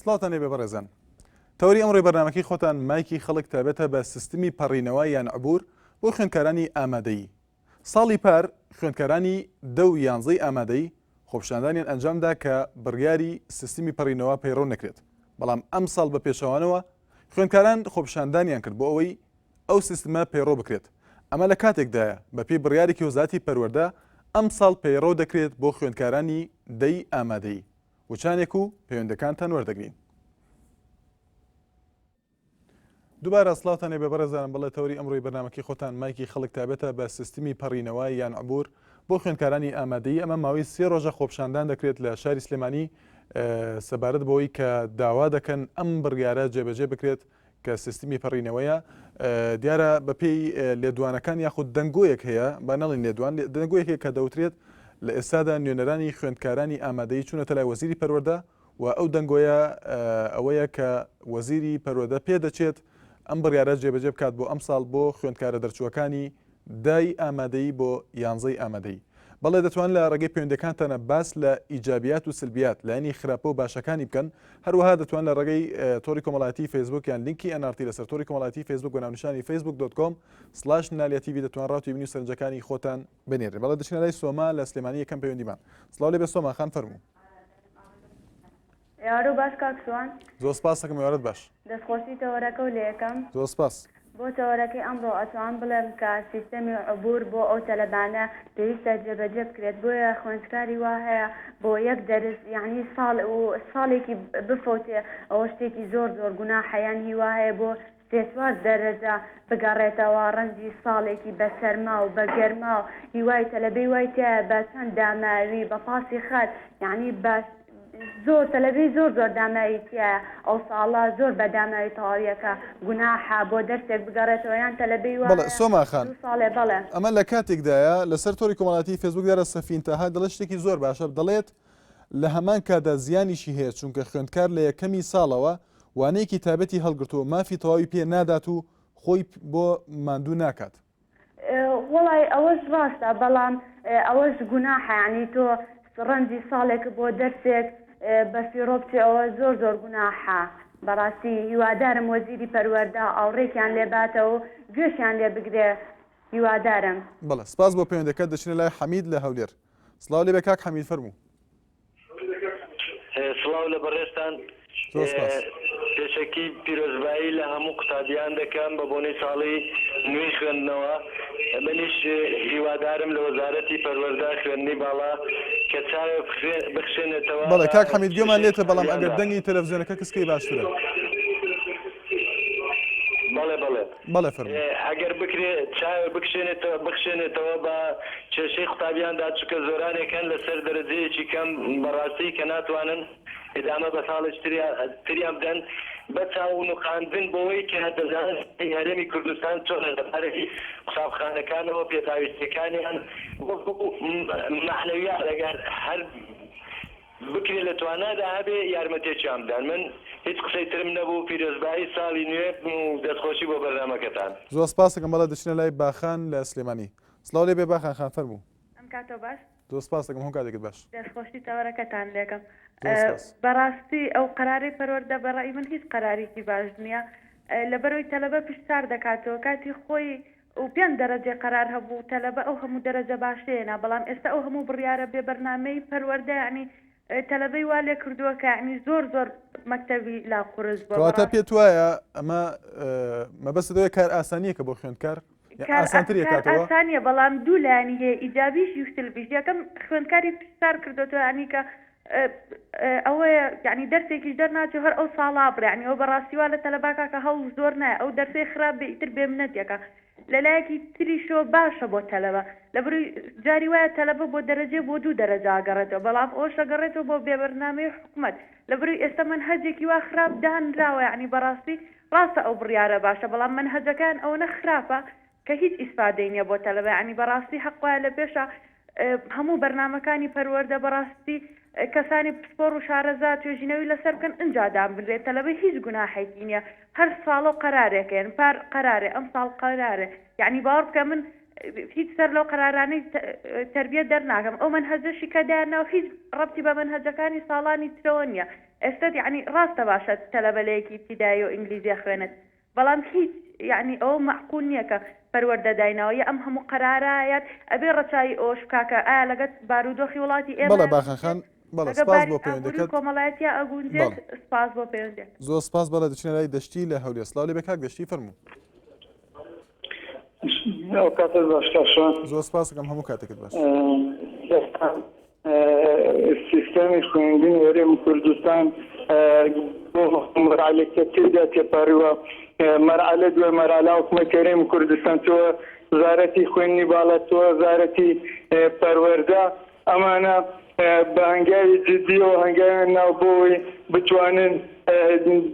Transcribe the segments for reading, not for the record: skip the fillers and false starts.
سڵاوتان لێبێ بەڕێزان. تەوەری ئەمڕۆی بەرنامەکەی خۆتان مایکی خەڵک تایبەتە بە سیستمی پەڕینەوە یان عبور بۆ خوێندکارانی ئامادەیی. ساڵی پار خوێندکارانی دە و یانزەی ئامادەیی خۆپیشاندانیان ئەنجامدا کە بڕیاری سیستمی پەڕینەوە پەیڕەو نەکرێت، بەڵام ئەمساڵ بە پێچەوانەوە خوێندکاران خۆپیشاندانیان کرد بۆ ئەوەی ئەو سیستمە پەیڕەو بکرێت، ئەمە لە کاتێکدایە بەپێی بڕیارێکی وەزارەتی پەروەردە ئەمساڵ پەیڕەو دەکرێت بۆ خوێندکارانی دەی ئامادەیی. وچانێک و پەیوەندەکانتان وەردەگرین. دووبارە سڵاوتان لێبێ بەڕێزانم بەڵێ تەوەری ئەمڕۆی بەرنامەکەی خۆتان مایکی خەڵک تایبەتە بە سیستمی پەڕینەوە یان عبور بۆ خوێندکارانی ئامادەیی ئەمە ماوەی سێ ڕۆژە خۆپیشاندان دەکرێت لە شاری سلێمانی سەبارەت بەوەی کە داوا دەکەن ئەم بڕیارە جێبەجێ بکرێت کە سیستمی پەڕینەوەیە دیارە بەپێی لێدوانەکان یاخود دەنگۆیەک هەیە با نەڵێن لێدوان دەنگۆیەک هەیە کە دەوترێت لە ئێستادا نوێنەرانی خوێندکارانی ئامادەیی چوونەتە لای وەزیری پەروەردە و ئەو دەنگۆیە ئەوەیە کە وەزیری پەروەردە پێدەچێت ئەم بڕیارە جێبەجێ بکات بۆ ئەمساڵ بۆ خوێندکارە دەرچووەکانی دای ئامادەیی بۆ یانزەی ئامادەیی. بەڵێ دەتوان لە ڕێگەی پەیوەندیەکانتانە باس لە ئیجابیات و سلبیات، لایەنی خراپە و باشەکانی بکەن، هەروەها دەتوان لە ڕێگەی تۆڕی کۆمەڵایەتی فەیسبوک یان لینکی nrt لەسەر تۆڕی کۆمەڵایەتی فەیسبوک بە ناونیشانی Facebook dot com slash نالیا تیڤی دەتوان ڕاو تێبینی و سەرنجەکانی خۆتان بنێرن. بەڵێ دەچینە لای سۆما لە سلێمانی یەکەم پەیوەندیمان. سڵاو لێبێ سۆما خان فەرموو. ئێوارەو باش کاک سوان. زۆر سپاس ئەکەم ئێوارەت باش. دەستخۆشی تەوەرەکەو لێکەم. زۆر سپاس. بۆ تەوەرەکەی ئەمڕۆ ئەتوانم بڵێم کە سیستەمی عبور بۆ ئەو تەلەبانە پێویستە جێبەجێ بکرێت بۆیە خوێندکاری وا هەیە بۆ یەک دەرس یانی ساڵ و ساڵێکی بفەوتێ ئەوە شتێکی زۆر زۆر گوناحە یان هی وا هەیە بۆ سێ چوار دەرەجە بگەڕێتەوە ڕەنجی ساڵێکی بە سەرما و بە گەرما و هیوای تەلەبەی وای تیایە بە چەند داماوی بە پاسی خەت یانی بە زۆر تەلەبەی زۆر زۆر داماوی تیایە ئەو ساڵە زۆر بە داماوی تەواویەکە گوناحە بۆ دەرسێک بگەڕێتەوە یان تەلەبەی وا بەڵێ هەیە سۆما خان دوو ساڵێ بەڵێ. ئەمە لە کاتێکدایە لەسەر تۆڕی کۆمەڵایەتی فەیسبوک دیارە سەفین تاها دەڵێت شتێکی زۆر باشە دەڵێت لە هەمان کاتدا زیانیشی هەیە چونکە خوێندکار لە یەکەمی ساڵەوە وانەیەکی تایبەتی هەڵگرتووە مافی تەواوی پێ نادات و خۆی بۆ ماندوو ناکات. وەڵای ئەوەش ڕاستە بەڵام ئەوەش گوناحە یانی تۆ ڕەنجی ساڵێک بۆ دەرسێک بە فیڕۆ بچێ ئەوە زۆر زۆر گوناحە بەڕاستی هیوادارم وەزیری پەروەردە ئاوڕێکیان لێ باتەوە و گوێشیان لێ بگرێ هیوادارم. بەڵێ سپاس بۆ پەیوەندەکەت دەچینە لای حەمید لە هەولێر. سڵاو لێبێ کاک حەمید فەرموو. سڵاو لە بەڕێزتان. زۆر سپاس. پێشەکی پیرۆزبایی لە هەموو قوتابیان دەکەم بە بۆنەی ساڵی نوێی خوێندنەوە. منیش هیوادارم لە وەزارەتی پەروەردە خوێندنی باڵا کە چاوێک بخشێنێتەوە بەڵێ بە کاک حەمید گوێمان کێشەی لێتە بەڵام ئەگەر قوتابیاندا. دەنگی تەلەفزیۆنەکە کز کەی باشترە. بەڵێ بەڵێ. بەڵێ فەرموو. ئەگەر بکرێ چاوێ بکشێنێتەوە بخشێنێتەوە بە کێشەی قوتابیاندا چونکە زۆرانێک هەن لەسەر دەرەجەیەکی کەم بەڕاستی کە ناتوانن ئیدامە بە ساڵێکی تریان بدەن بە چاو نوقاندن بۆوەی کە دەزانن هەرێمی کوردستان چۆنە لەبارەی قوتابخانەکانەوە پێداویستیەکانیان وەکو مەعنەویات ئەگەر هەر بکرێ لە توانادا هەبێ یارمەتێکیان بدەن من هیچ قسەی ترم نەبوو پیرۆزبایی ساڵی نوێ و دەستخۆشی بۆ بەرنامەکەتان. زۆر سپاست دەکەم بەڵێ دەچینە لای باخان لە سلێمانی سڵاو لێ بێ باخان خان فەرموو. ئەم کاتەو باش. زۆر سپاست دەکەم هەموو کاتێکت باش. دەستخۆشی تەوەرەکەتان لێکەم. زۆر سپاس. بەڕاستی ئەو قەرارەی پەروەردە بە ڕەئی من هیچ قەراریکی باش نیە لەبەرئەوەی تەلەبە پشت سار دەکاتەوە کاتی خۆی و پێنج دەرەجەی قەرار هەبوو تەلەبە ئەو هەموو دەرەجە باشەیەنا بەڵام ئێستا ئەو هەموو بڕیارە بێ بەرنامەی پەروەردە یەعنی تەلەبەی وا لێ کردووە کە یەعنی زۆر زۆر مەکتەبی لا قورس بووە کەواتە بەڕاستی. پێت وایە ئەمە مەبەستت ئەوەیە کار ئاسانییەکە بۆ خوێندکار یان کار ئاسانتری کار ئەکاتەوە؟ ئاسانییە بەڵام دوو لایەنی هەیە ئیجابیشی و سلبیش یەکەم خوێندکاری پشت سار کردۆتەوە یەعنی کە ئەوەیە یەعنی دەرسێکیش دەرناچێ هەر ئەو ساڵا بڕێ یەعنی ئەوە بەڕاستی وا لە تەلەبا کاکە هەوڵ زۆر نایە ئەو دەرسەی خراپ بێ ئیتر بێ منەتێکە لەلایەکی تریشەوە باشە بۆ تەلەبە لەبەرئەوەی جاری وایە تەلەبە بۆ دەرەجەی بۆ دوو دەرەجە ئەگەڕێتەوە بەڵام ئەوەش ئەگەڕێتەوە بۆ بێ بەرنامەی حکومەت لەبەرئەوەی ئێستا مەنهەجێکی وا خراپ دانراوە یەعنی بەڕاستی ڕاستە ئەو بڕیارە باشە بەڵام مەنهەجەکەیان ئەوەنە خراپە کە هیچ ئیسفادەی نیە بۆ تەلەبە یانی بەڕاستی هەق وایە لە پێشا هەموو بەرنامەکانی پەروەردە بەڕاستی کەسانی پسپۆڕ و شارەزا توێژینەوی لەسەر بکەن ئنجا دابنرێت تەلەبە هیچ گوناحێکی نیە هەر ساڵە و قەرارێکێن پار قەرارێ ئەمساڵ قەرارێ یانی باوەڕ بکە من هیچ سەر لەو قەرارانەی تەربیە دەرناکەم ئەو مەنهەجەشی کە دایانناوە هیچ ڕەبتی بە مەنهەجەکانی ساڵانی ترەوە نیە. ئێستا یەعنی ڕاستە باشە تەلەبە لە یەکی ئیبتیدایی و ئینگلیزی ئەخوێنێت بەڵام هیچ یەعنی ئەوە مەعقول نیە کە پەروەردە دایناوە یا ئەم هەموو قەرارە یان ئەبێ ڕەچاوی ئەوەش بکا کە ئایا لەگەت بارودۆخی وڵاتی ئێمە بەڵێ باخان ئەگونجێت خان بەڵێ لەگە سپاس باری بۆ ئابووری و پەیوەندەکەت کۆمەڵایەتیا ئەگونجێت بەڵێ سپاس بۆ پەیوەندیەکەت. زۆر سپاس بەڵێ دەچینە لای دەشتی لە هەولێر سڵاو لێبێ کاک دەشتی فەرموو. ئەو کاتت باش کاک شوان. زۆر سپاس دەکەم هەموو کاتێکت باش. سیستەمی خوێندنی هەرێمی کوردستان بۆ مەرحەلەکە تێدا تێپەڕیوە مەرحەلە دوای مەرحەلە حکومەتی هەرێمی کوردستان چ وەزارەتی خوێندنی باڵا چ وەزارەتی پەروەردە ئەمانە بە هەنگاوی جدیەوە هەنگاویان ناو بۆ ئەوەی بتوانن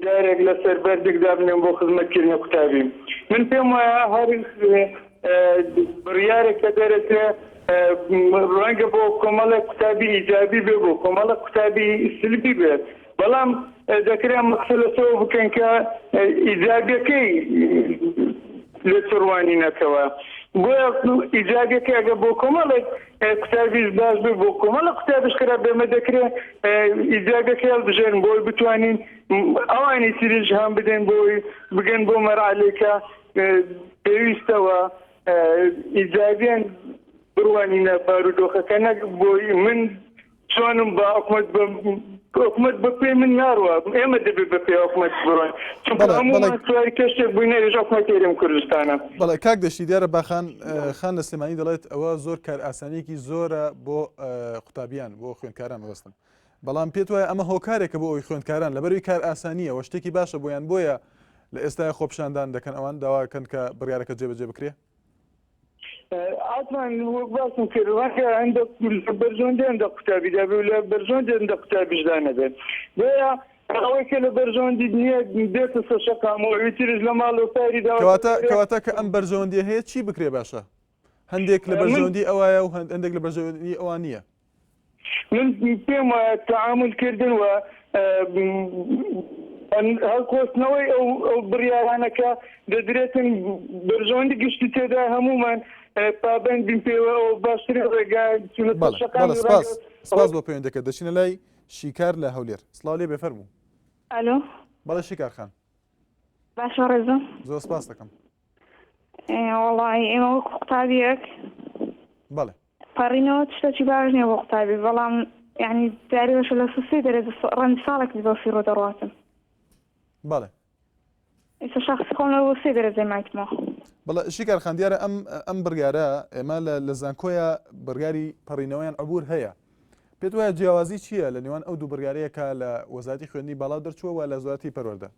دارێک لەسەر بەردێک دابنێن بۆ خزمەتکردنی قوتابی. من پێم وایە هەر بڕیارێک کە دەرەچێ ڕەنگە بۆ کۆمەڵێک قوتابی ئیجابی بێ بۆ کۆمەڵێک قوتابی سلبی بێت بەڵام دەکرێ ئەمە قسە لەسەرەوە بکەین کە ئیجابیەکەی لە چ ڕوانینەکەوە بۆیە ئیجابیەکەی ئەگەر بۆ کۆمەڵێک قوتابیش باش بێ بۆ کۆمەڵێک قوتابیش خراپ بێ ئەمە دەکرێ ئیجابیەکەی هەڵبژێرن بۆی بتوانین ئەوانی تریش هان بدەین بۆی بگەن بۆ مەرحەلێکە پێویستەوە ئیجابیان بڕوانینە بارودۆخەکە نەک بۆی من چۆنم با حکومەت بە حکومەت بە پێی من ناڕوا ئێمە دەبێت بە پێی حکومەت بڕۆین چونکە بەڵێ بەڵێ هەموومان سواری کەشتێک بووین ئەویش حکومەتی هەرێمی کوردستانە. بەڵێ کاک دەشتی دیارە باخان خان لە سلێمانی دەڵێت ئەوە زۆر کارئاسانیەکی زۆرە بۆ قوتابیان بۆ خوێندکاران مەبەستم بەڵام پێت وایە ئەمە هۆکارێکە بۆ ئەوی خوێندکاران لەبەروی کار ئاسانیە وە شتێکی باشە بۆیان بۆیە لە ئێستای خۆپیشاندان دەکەن ئەوان داواکەن کە بڕیارەکە جێبەجێ بکرێ؟ عەتمان وەک باسم کرد ڕەنگە هەندێک لە بەرژەوەندی هەندێک قوتابیدا بێ و لە بەرژەوەندی هەندێک قوتابیشدا نەبێت بۆیە ئەوەی کە لە بەرژەوەندی نییە دێتە سەر شەقام و ئەوی تریش لە ماڵەوە پاری داوەتە کەواتە دەرێ. کەواتە کە ئەم بەرژەوەندیە هەیە چی بکرێ باشە؟ هەندێک لە من بەرژەوەندی ئەوایە و هەندێک لە بەرژەوەندی ئەوان نییە. من پێم وایە تەعامول کردن و هەڵقۆستنەوەی ئەو ئەو بڕیارانە کە دەدرێتن بەرژەوەندی گشتی تێدا هەموومان پابەند بین پێوە ئەو باشترین ڕێگا چونە سەر بەڵێ بەڵێ شەقامی سپاس ڕەنگە سپاس بۆ پەیوەندەکەت دەچینە لای شیکار لە هەولێر سڵاو لێ بێ فەرموو. ئەلۆ. بەڵێ شیکار خان. باشە ڕێزم. زۆر سپاس دەکەم. وەڵی ئێمە وەکو قوتابیەک بەڵێ. پەڕینەوە شتێکی باش نییە بۆ قوتابی بەڵام یانی جاری باشە لە سوستی دەرێت ڕەنج ساڵێکیش بۆ فیڕۆ دەڕواتن. بەڵێ. ئێستا شەخسی خۆم لە بۆ سێ دەرەجەی مایتمەوە. بەڵێ شیکار خان دیارە ئەم ئەم بڕیارە ئێمە لە لە زانکۆیە بڕیاری پەڕینەوەیان عبور هەیە پێت وایە جیاوازی چییە لە نێوان ئەو دوو بڕیارەیە کە لە وەزارەتی خوێندنی باڵا دەرچووە و لە وەزارەتی پەروەردە؟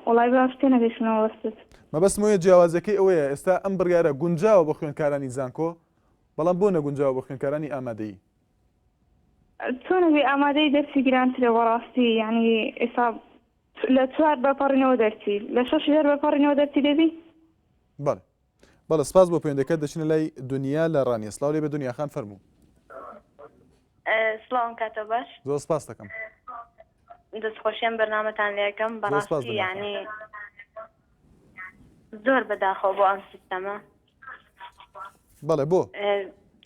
وەڵای باش تێنەگەیشتم لە مەبەستت. مەبەستم ئەوەیە جیاوازیەکەی ئەوەیە ئێستا ئەم بڕیارە گونجاوە بۆ خوێندکارانی زانکۆ بەڵام بۆ نەگونجاوە بۆ خوێندکارانی ئامادەیی؟ چۆن ئەبێ ئامادەیی دەرسی گرانترە بەڕاستی یانی ئێستا لە چوار بە پەڕینەوە دەرچی لە شەشی هەر بە پەڕینەوە دەرچی دەبی؟ بەڵێ بەڵێ سپاس بۆ پەیوەندەکەت دەچینە لای دنیا لە ڕانیە سڵاو لێ بێ دنیا خان فەرموو. سڵاوم کاتەوە باش. زۆر سپاس دەکەم. دەست خۆشی ئەم بەرنامەتان لێ ئەکەم زۆر سپاس بەڕاستی دنیا خان. یانی زۆر بەداخەوە بۆ ئەم سیستەمە. بەڵێ بۆ؟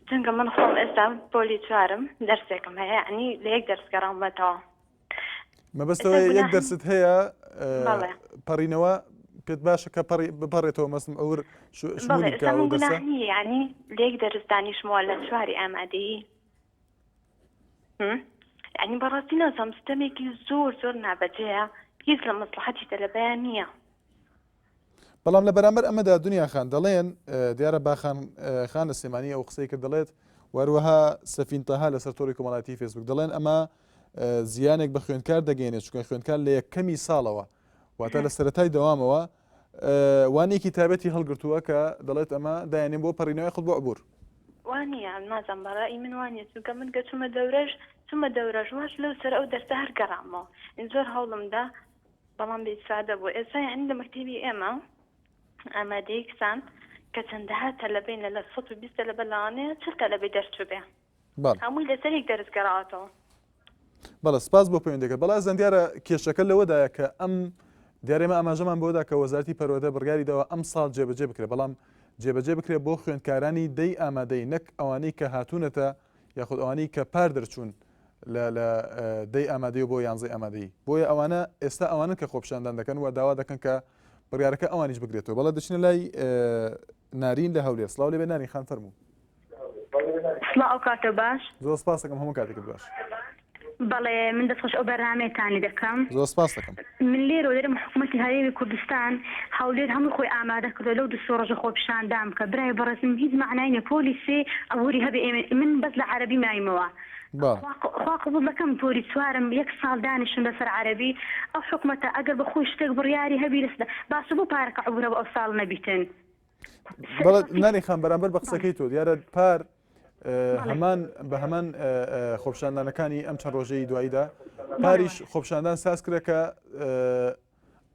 چونکە من خۆم ئێستا پۆلی چوارم دەرسێکم هەیە یانی لە یەک دەرس گەڕاومەتەوە. مەبەست ئەوەیە یەک دەرست هەیە پەڕینەوە پێت باشە کە بپەڕێتەوە مەسم ئەور شمولی بکە ئەو دەرسە ینی لێک دەرس دانیشمەوە لە چواری ئامادەیی ینی بەڕاستی نازانم ستەمێکی زۆر زۆر نابەجێیە هیچ لە مەسڵەحەتی تەلەبەیان نییە. بەڵام لە بەرامبەر ئەمەدا دنیا خان دەڵێن دیارە باخان خان لە سلێمانی ئەو قسەی کرد دەڵێت وەروەها سەفین تەها لەسەر تۆڕی کۆمەڵاتی فێسبوک دەڵێن ئەمە زیانێک بە خوێندکار دەگەێنێت چونکە خوێندکار لە یەکەمی ساڵەوە واتە لە سەتای دەوامەوە وانێکی تابەتی هەڵگرتووە کە دەڵێت ئەمە دایانێن بۆ پەڕینەوەی خود بۆ عبور وانە نازم بەڕای من وانە چونکە من کە چوومە دەورەش چوومە دەورەش واش لەو سەر ئەو دەرسە هەر گەڕامەوە زۆر هەوڵمدا بەڵام بێ ئیسفادە بوو ئێستا یانی لە مەکتەبی ئێمە ئامادەیی کچان کە چەندەها تەلەبەین لە لە 120 تەلەبە لەوانەیە 40 تەلەبەی دەرچووبێ بەڵێ. هەمووی لەسەر یەک دەرس گەڕاوەتەوە. بەڵێ سپاس بۆ پەیوەندەکە بەڵێ ئەزان دیارە کێشەکە لەوەدایە کە ئەم دیارە ئێمە ئاماژەمان بەوەدا کە وەزارەتی پەروەردە بڕیاری داوە ئەم ساڵ جێبەجێ بکرێت بەڵام جێبەجێ بکرێت بۆ خوێندکارانی دەی ئامادەی نەک ئەوانەی کە هاتوونەتە یاخود ئەوانەی کە پار دەرچوون. لە لە دەی ئامادەی و بۆ یانزەی ئامادەیی بۆیە ئەوانە ئێستا ئەوانن کە خۆپیشاندان دەکەن و داوا دەکەن کە بڕیارەکە ئەوانیش بگرێتەوە بەڵێ دەچینە لای نارین لە هەولێر سڵاو لێبێ نارین خان فەرموو. سڵاو ئەو کاتە باش. زۆر سپاس دەکەم هەموو کاتێکت باش. بەڵێ من دەست خۆش ئەو بەرنامەیەتانی دەکەم. زۆر سپاس دەکەم. من لێرەوە دەرێم حکومەتی هەرێمی کوردستان هەولێر هەمووی خۆی ئامادە کردوە لەو دوسێ ڕۆژە خۆپیشاندان بکە برای بەڕێزم هیچ مەعنای نیە پۆلی سێ عبوری هەبێ ئێمە من بەس لە عەرەبی مایمەوە بەڵێ. خوا قبوڵ دەکەم پۆلی چوارم یەک ساڵ دانیشم لەسەر عەرەبی ئەو حکومەتە ئەگەر بەخۆی شتێک بڕیاری هەبی لەسەر باشە بۆ پارەکە عبورە بۆ ئەو ساڵ نەبیتن بەڵێ نانی خان بەرامبەر بە قسەکەی تۆ دیارە پار هەمان بە هەمان خۆپشاندانەکانی ئەم چەند ڕۆژەی دواییدا پاریش خۆپشاندان ساز کرا کە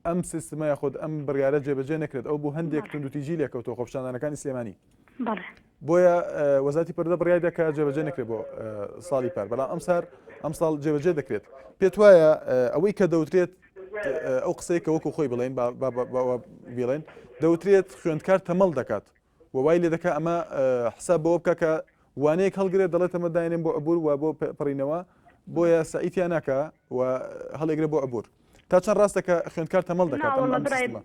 ئەم سیستمە یاخود ئەم بڕیارە جێبەجێ نەکرێت ئەو بوو هەندێک توندوتیژی لێکەوتەوە خۆپشاندانەکانی سلێمانی بۆیە وەزارەتی پەروەردە بڕیاری کە جێبەجێ نەکرێت بۆ ساڵی پار بەڵام ئەم سار ئەم ساڵ جێبەجێ دەکرێت پێت وایە ئەوەی کە دەوترێت ئەو قسەی کە وەکو خۆی بڵێن بڵێن دەوترێت خوێندکار تەمەڵ دەکات و وای لێ دەکا ئەمە حساب بەوە بکە کە وانەیەک هەڵگرێت دەڵێت ئەمە داینێن بۆ عبور و بۆ پەڕینەوە بۆیە سەعیتیان ناکە و هەڵێگرە بۆ عبور تا چەند ڕاستە کە خوێندکار تەمەڵ دەکات ئەم سیستمە؟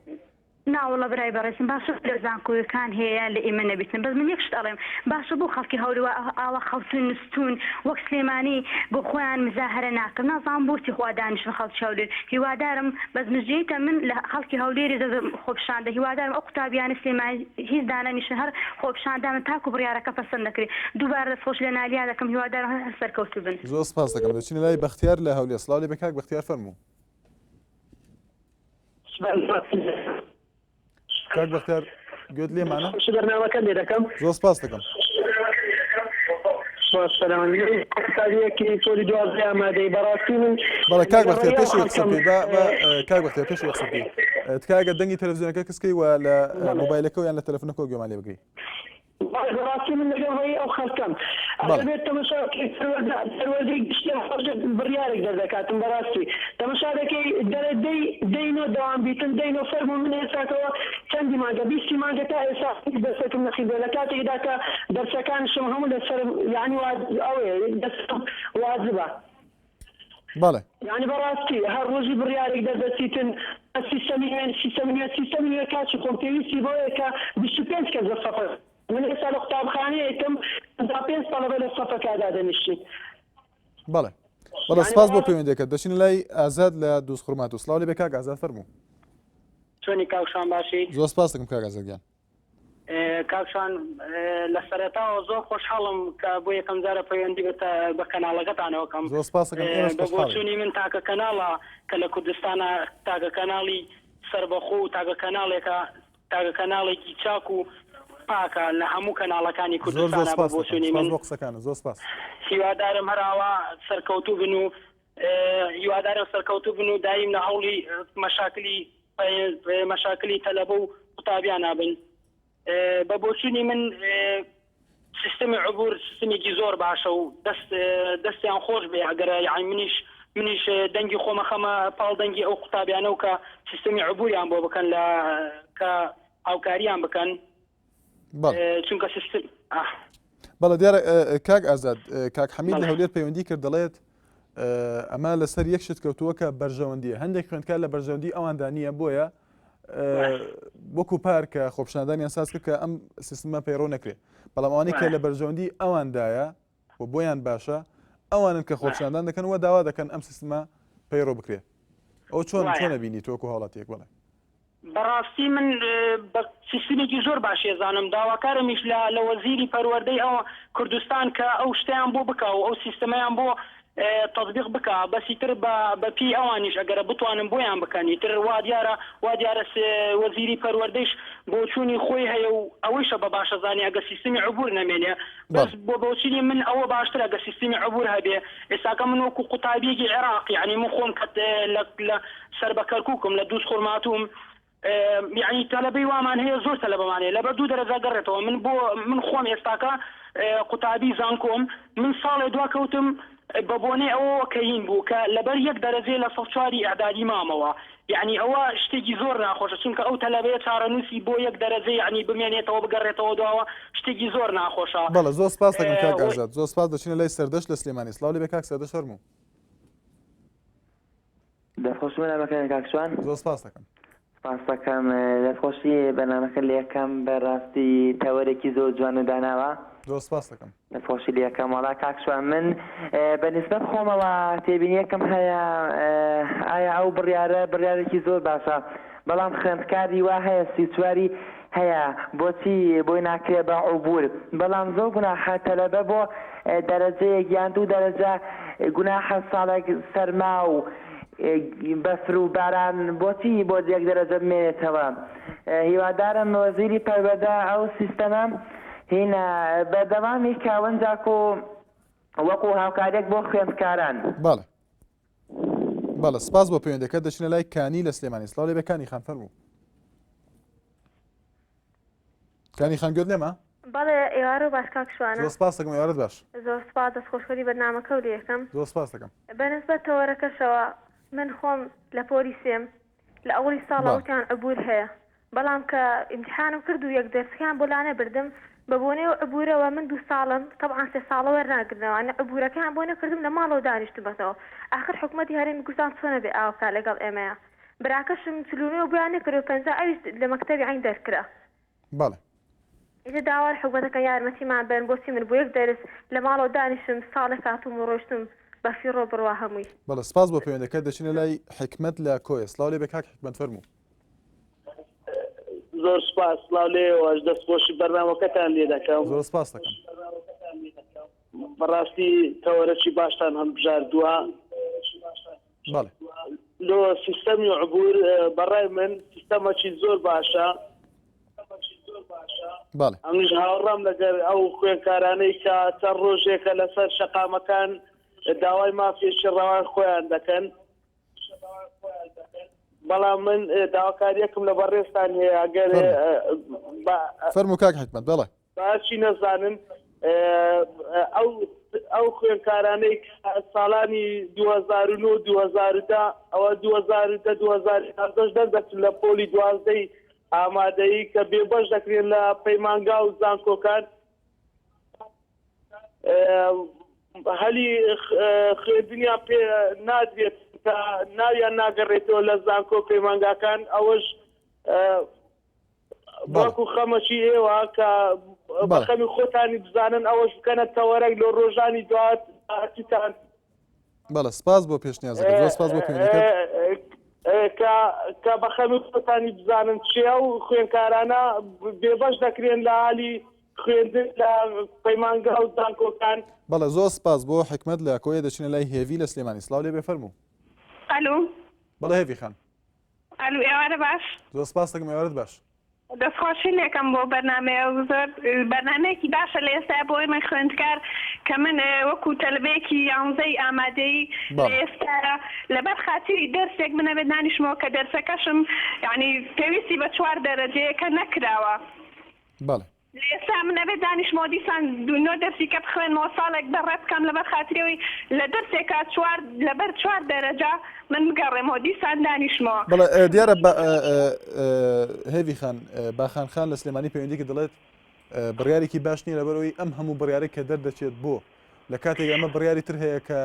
ناوەڵا برای بەڕێزم باشە لە زانکۆیەکان هەیە لە ئێمە نەبیتن بەس من یەک شت ئەڵێم باشە بۆ خەڵکی هەولێر وا ئاوا خەوتوون نوستوون وەک سلێمانی بۆ خۆیان مزاهەرە ناکەن نازانم بۆچی خوا دانیشن خەڵکی هەولێر هیوادارم بەس مژدەیتە من لە خەڵکی هەولێری دەدەم خۆپیشاندە هیوادارم ئەو قوتابیانەی سلێمانی هیچ دانەنیشن هەر خۆپیشاندان تاکو بڕیارەکە پەسەند نەکرێ دووبارە دەستخۆشی لە نالیا دەکەم هیوادارم هەر سەرکەوتوو بن. زۆر سپاس دەکەم دەچینە لای بەختیار لە هەولێر سڵاو لێبێ کاک بەختیار فەرموو. کاک بەختیار گوێت لێمانە؟ خوشی بەرنامەکە لێ دەکەم. زۆر سپاس دەکەم. قوتابیەکی پۆلی دوازدە ئامادەی بەڕاستی من بەڵێ کاک بەختیار پێش ئەوەی قسە بکەی با با کاک بەختیار پێش ئەوەی قسە بکەی تکایە گەر دەنگی تەلەڤزیۆنەکە کز کەی و لە مۆبایلەکەوە یان لە تەلەفونەکەوە گوێمان لێ بگری. بەڵێ بەڕاستی من لەگەڵ ڕێی ئەو خەڵکەم. ئەگەر بێت تەمەشا بکەی پەروەردە پەروەردەی گشتی ئەم ڕۆژە بڕیارێک دەردەکاتن بەڕاستی تەمەشا دەکەی دەڵێ دەی دەی نۆ دەوام بیتن دەی نۆ فەرموو من ئێستاکەوە چەندی مانگە بیستی مانگە تا ئێستا هیچ دەرسێکم نەخیندوە لە کاتێکدا کە دەرسەکانشم هەموو لەسەرم یانی وا ئەوەیە لەسەرم واجبە. بەڵێ. یانی بەڕاستی هەر ڕۆژی بڕیارێک دەردەچیتن سیستەمی نوێ سیستەمی نوێ سیستەمی نوێ کاکی خۆم پێویستی بەوەیە کە 25 کەس لە سەفە من ئێستا لە قوتابخانەیەکم 55 تەڵەبە لە سەفەکە دادەنیشتین. بەڵێ بەڵێ سپاس بۆ پەیوەندیەکەت دەچینە لای ئازاد لە دووزخورماتوو سڵاو لێبێ کاک ئازاد فەرموو. چۆنی کاک شوان باشی؟ زۆر سپاس دەکەم کاک ئازاد گیان. کاک شوان لە سەرەتاوە زۆر خۆشحاڵم کە بۆ یەکەم جارە پەیوەندی بە کەناڵەکەتانەوە کەم. زۆر سپاس دەکەم ئێمەش بە بۆچوونی من تاکە کەناڵە کە لە کوردستانا تاکە کەناڵی سەربەخۆ و تاکە کەناڵێکە تاکە کەناڵێکی چاک و پاکە لە هەموو کەناڵەکانی زۆر زۆر کوردستانا بە سپاس دەکەم بۆچوونی سپاس من بۆ قسەکانت زۆر سپاس. هیوادارم هەر ئاوا سەرکەوتوو بن و هیوادارم سەرکەوتوو بن و دایم لە هەوڵی مەشاکلی مەشاکلی تەلەبە و قوتابیانا بن. بە بۆچوونی من سیستمی عبور سیستمێکی زۆر باشە و دەست دەستیان خۆش بێ ئەگەر یانی منیش منیش دەنگی خۆمە خەمە پاڵ دەنگی ئەو قوتابیانە و کە سیستمی عبوریان بۆ بکەن لە کە هاوکاریان بکەن چونکە سیستم بەڵێ دیارە کاک ئازاد کاک حەمید لە هەولێر پەیوەندی کرد دەڵێت ئەمە لەسەر یەک شت کەوتووە کە بەرژەوەندیە هەندێک خوێندکار لە بەرژەوەندی ئەواندا نییە بۆیە وەکو پار کە خۆپشاندانیان ساز کرد کە ئەم سیستمە پەیڕەو نەکرێت بەڵام ئەوانەی کە لە بەرژەوەندی ئەواندایە و بۆیان باشە ئەوانن کە خۆپشاندان دەکەن و داوا دەکەن ئەم سیستمە پەیڕەو بکرێت ئەو چۆن چۆنە بینی تۆکو هاوڵاتیەک بڵێ بەڕاستی من بە سیستمێکی زۆر باشی ئەزانم داواکارمیش لە لە وەزیری پەروەردەی ئەو کوردستان کە ئەو شتەیان بۆ بکا و ئەو سیستمەیان بۆ تەتبیق بکا بەس ئیتر بە بە پێی ئەوانیش ئەگەرە بتوانن بۆیان بکەن ئیتر وا دیارە وا دیارە وەزیری پەروەردەیش بۆچوونی خۆی هەیە و ئەوەیشە بە باشە زانێ ئەگەر سیستمی عبور نەمێنێ بەس بۆ بۆچونی من ئەوە باشترە گەر سیستمی عبور هەبێ ئێستاکە من وەکو قوتابیەکی عێراق یانی من خۆم کە لە لە سەر بە کەرکوکم لە دووز خورماتووم یانی تەلەبەی وامان هەیە زۆر تەلەبەمان هەیە لەبەر دوو دەرەجە گەڕێتەوە من بۆ من خۆم ئێستاکە قوتابی زانکۆم من ساڵێ دوا کەوتم. بە بۆنەی ئەوەوە کە هین بوو کە لەبەر یەک دەرەجەی لە سەد چواری ئیعدادی مامەوە یەعنی ئەوە شتێکی زۆر ناخۆشە چونکە ئەو تەلەبەیە چارەنووسی بۆ یەک دەرەجە یەعنی بمێنێتەوە بگەڕێتەوە دواوە شتێکی زۆر ناخۆشە بەڵێ زۆر سپاست دەکەم کاک ئازاد زۆر سپاس دەچینە لای سەردەشت لە سلێمانی سڵاو لێبێ کاک سەردەشت فەرموو. دەستخۆشی بەرنامەکەیان کاک شوان. زۆر سپاست دەکەم. سپاست دەکەم دەستخۆشی بەرنامەکە لێکەم بەراستی تەوەرێکی زۆر جوانت داناوە. زۆر سپاست دەکەم. دەستخۆشی لێکەم وەڵا کاک شوان من بە نیسبەت خۆمەوە تێبینیەکم هەیە ئایا ئەو بڕیارە بڕیارێکی زۆر باشە بەڵام خوێندکاری وا هەیە 34ی هەیە بۆچی بۆی ناکرێ بە عبور بەڵام زۆر گوناحە تەلەبە بۆ دەرەجەیەک یان دوو دەرەجە گوناحە ساڵێک سەرما و بەفر و باران بۆچی بۆ یەک دەرەجە بمێنێتەوە هیوادارم وەزیری پەروەردە ئەو سیستەمە هینە بەردەوامی کا وەنجاکو وەکو هاوکاریەک بۆ خوێندکاران. بەڵێ بەڵێ سپاس بۆ پەیوەندەکە دەچینە لای کانی لە سلێمانی سڵاو لێبێ کانی خان فەرموو کانی خان گوێت لێمە؟ بەڵێ ئێوارە باش کاک شوانە. زۆر سپاس دەکەم ئێوارەت باش. زۆر سپاس دەستخۆشخۆری بەرنامەکەو لێ یەکەم. زۆر سپاس دەکەم. بە نسبەت تەوەرەکەشەوە من خۆم لە پۆلی سێم لە ئەوڵی ساڵا وتیان عبور هەیە بەڵام کە ئیمتیحانم کرد و یەک دەرسکەیان بۆ لانەبردم بە بۆنەی ئەو عبورەوە من دوو ساڵم تەبعەن سێ ساڵە وەرناگرنەوە نە عبورەکەیان بۆ نەکردم لە ماڵەوە دانیشتومەتەوە ئاخر حکومەتی هەرێمی کوردستان چۆنە بێ ئاوا بکا لەگەڵ ئێمەیا براکەشم 49 بۆیان نەکرد و 50 ئەویش لە مەکتەبی عەین دەرکرا. بەڵێ. ئیتر داوا لە حکومەتەکەم یارمەتیمان بەن بۆچی من بۆ یەک دەرس لە ماڵەوە دانیشم ساڵێک هاتووم و ڕۆیشتم بە فیڕۆ بڕوا هەمووی. بەڵێ سپاس بۆ پەیوەندەکەت دەچینە لای حیکمەت لە کۆیە سڵاو لێبێ کاک حیکمەت فەرموو. زۆر سپاس سڵاو لێوەش دەست خۆشی بەرنامەکەتان لێ دەکەم. زۆر سپاس دەکەم. بەڕاستی تەوەرەکی باشتان هەڵبژاردووە. بەڵێ. لۆ سیستەمی عبور بەڕای من سیستەمەکی زۆر باشە. بەڵێ. ئەمنیش هاوڕام لەگەر ئەو خوێندکارانەی کە چەند ڕۆژێکە لەسەر شەقامەکان داوای مافێکی ڕەوای خۆیان دەکەن. بەڵام من داواکاریەکم لە بەڕێزتان هەیە ئەگەر فەرموو کاک حیکمەت بەڵێ. باشی نەزانن ئەو ئەو خوێندکارانەی کە ساڵانی 2009 2010 ئەوە 2010 2011 دەردەچن لە پۆلی دوازدەی ئامادەیی کە بێبەش دەکرێن لە پەیمانگا و زانکۆکان هەلی خوێندنیان پێ نادرێت کە ناویان ناگەڕێتەوە لە زانکۆ پەیمانگاکان ئەوەش بەڵکو خەمەکی ئێوە کە بە خەمی خۆتانی بزانن ئەوەش بکەنە تەوەرەک لۆ ڕۆژانی دواتتان. بەڵێ سپاس بۆ پێشنیازەکەت زۆر سپاس بۆ پەیوەندیەکەت. کە کە بە خەمی خۆتانی بزانن چی ئەو خوێندکارانە بێبەش دەکرێن لە هەلی خوێندن لە پەیمانگا و زانکۆکان. بەڵێ زۆر سپاس بۆ حیکمەت لە کۆیە دەچینە لای هێڤی لە سلێمانی سڵاو لێ بێ فەرموو. ئەلو. بەڵێ هێڤی خان. ئەلو ئێوارە باش. زۆر سپاس دەکەم ئێوارەت باش. دەستخۆشی لێکەم بۆ بەرنامەیە زۆر بەرنامەیەکی باشە لە ئێستا بۆ ئێمەی خوێندکار کە من وەکو تەلەبەیەکی یانزەی ئامادەیی لە ئێستا لەبەر خاتری دەرسێک من ئەبێت دانیشمەوە کە دەرسەکەشم یانی پێویستی بە چوار دەرەجەیە کە نەکراوە. بەڵێ. لە ئێستا من ئەبێ دانیشمەوە دیسان دوو نۆ دەرسی کە بخوێنمەوە ساڵێک بە ڕێ بکەم لەبەر خاتری ئەوەی لە دەرسێکا چوار لەبەر چوار دەرەجە من بگەڕێمەوە دیسان دانیشمەوە. بەڵێ دیارە هێڤی خان باخان خان لە سلێمانی پەیوەندی کرد دەڵێت بڕیارێکی باش نییە لەبەرئەوەی ئەم هەموو بڕیارەی کە دەردەچێت بۆ لە کاتێک ئەمە بڕیاری تر هەیە کە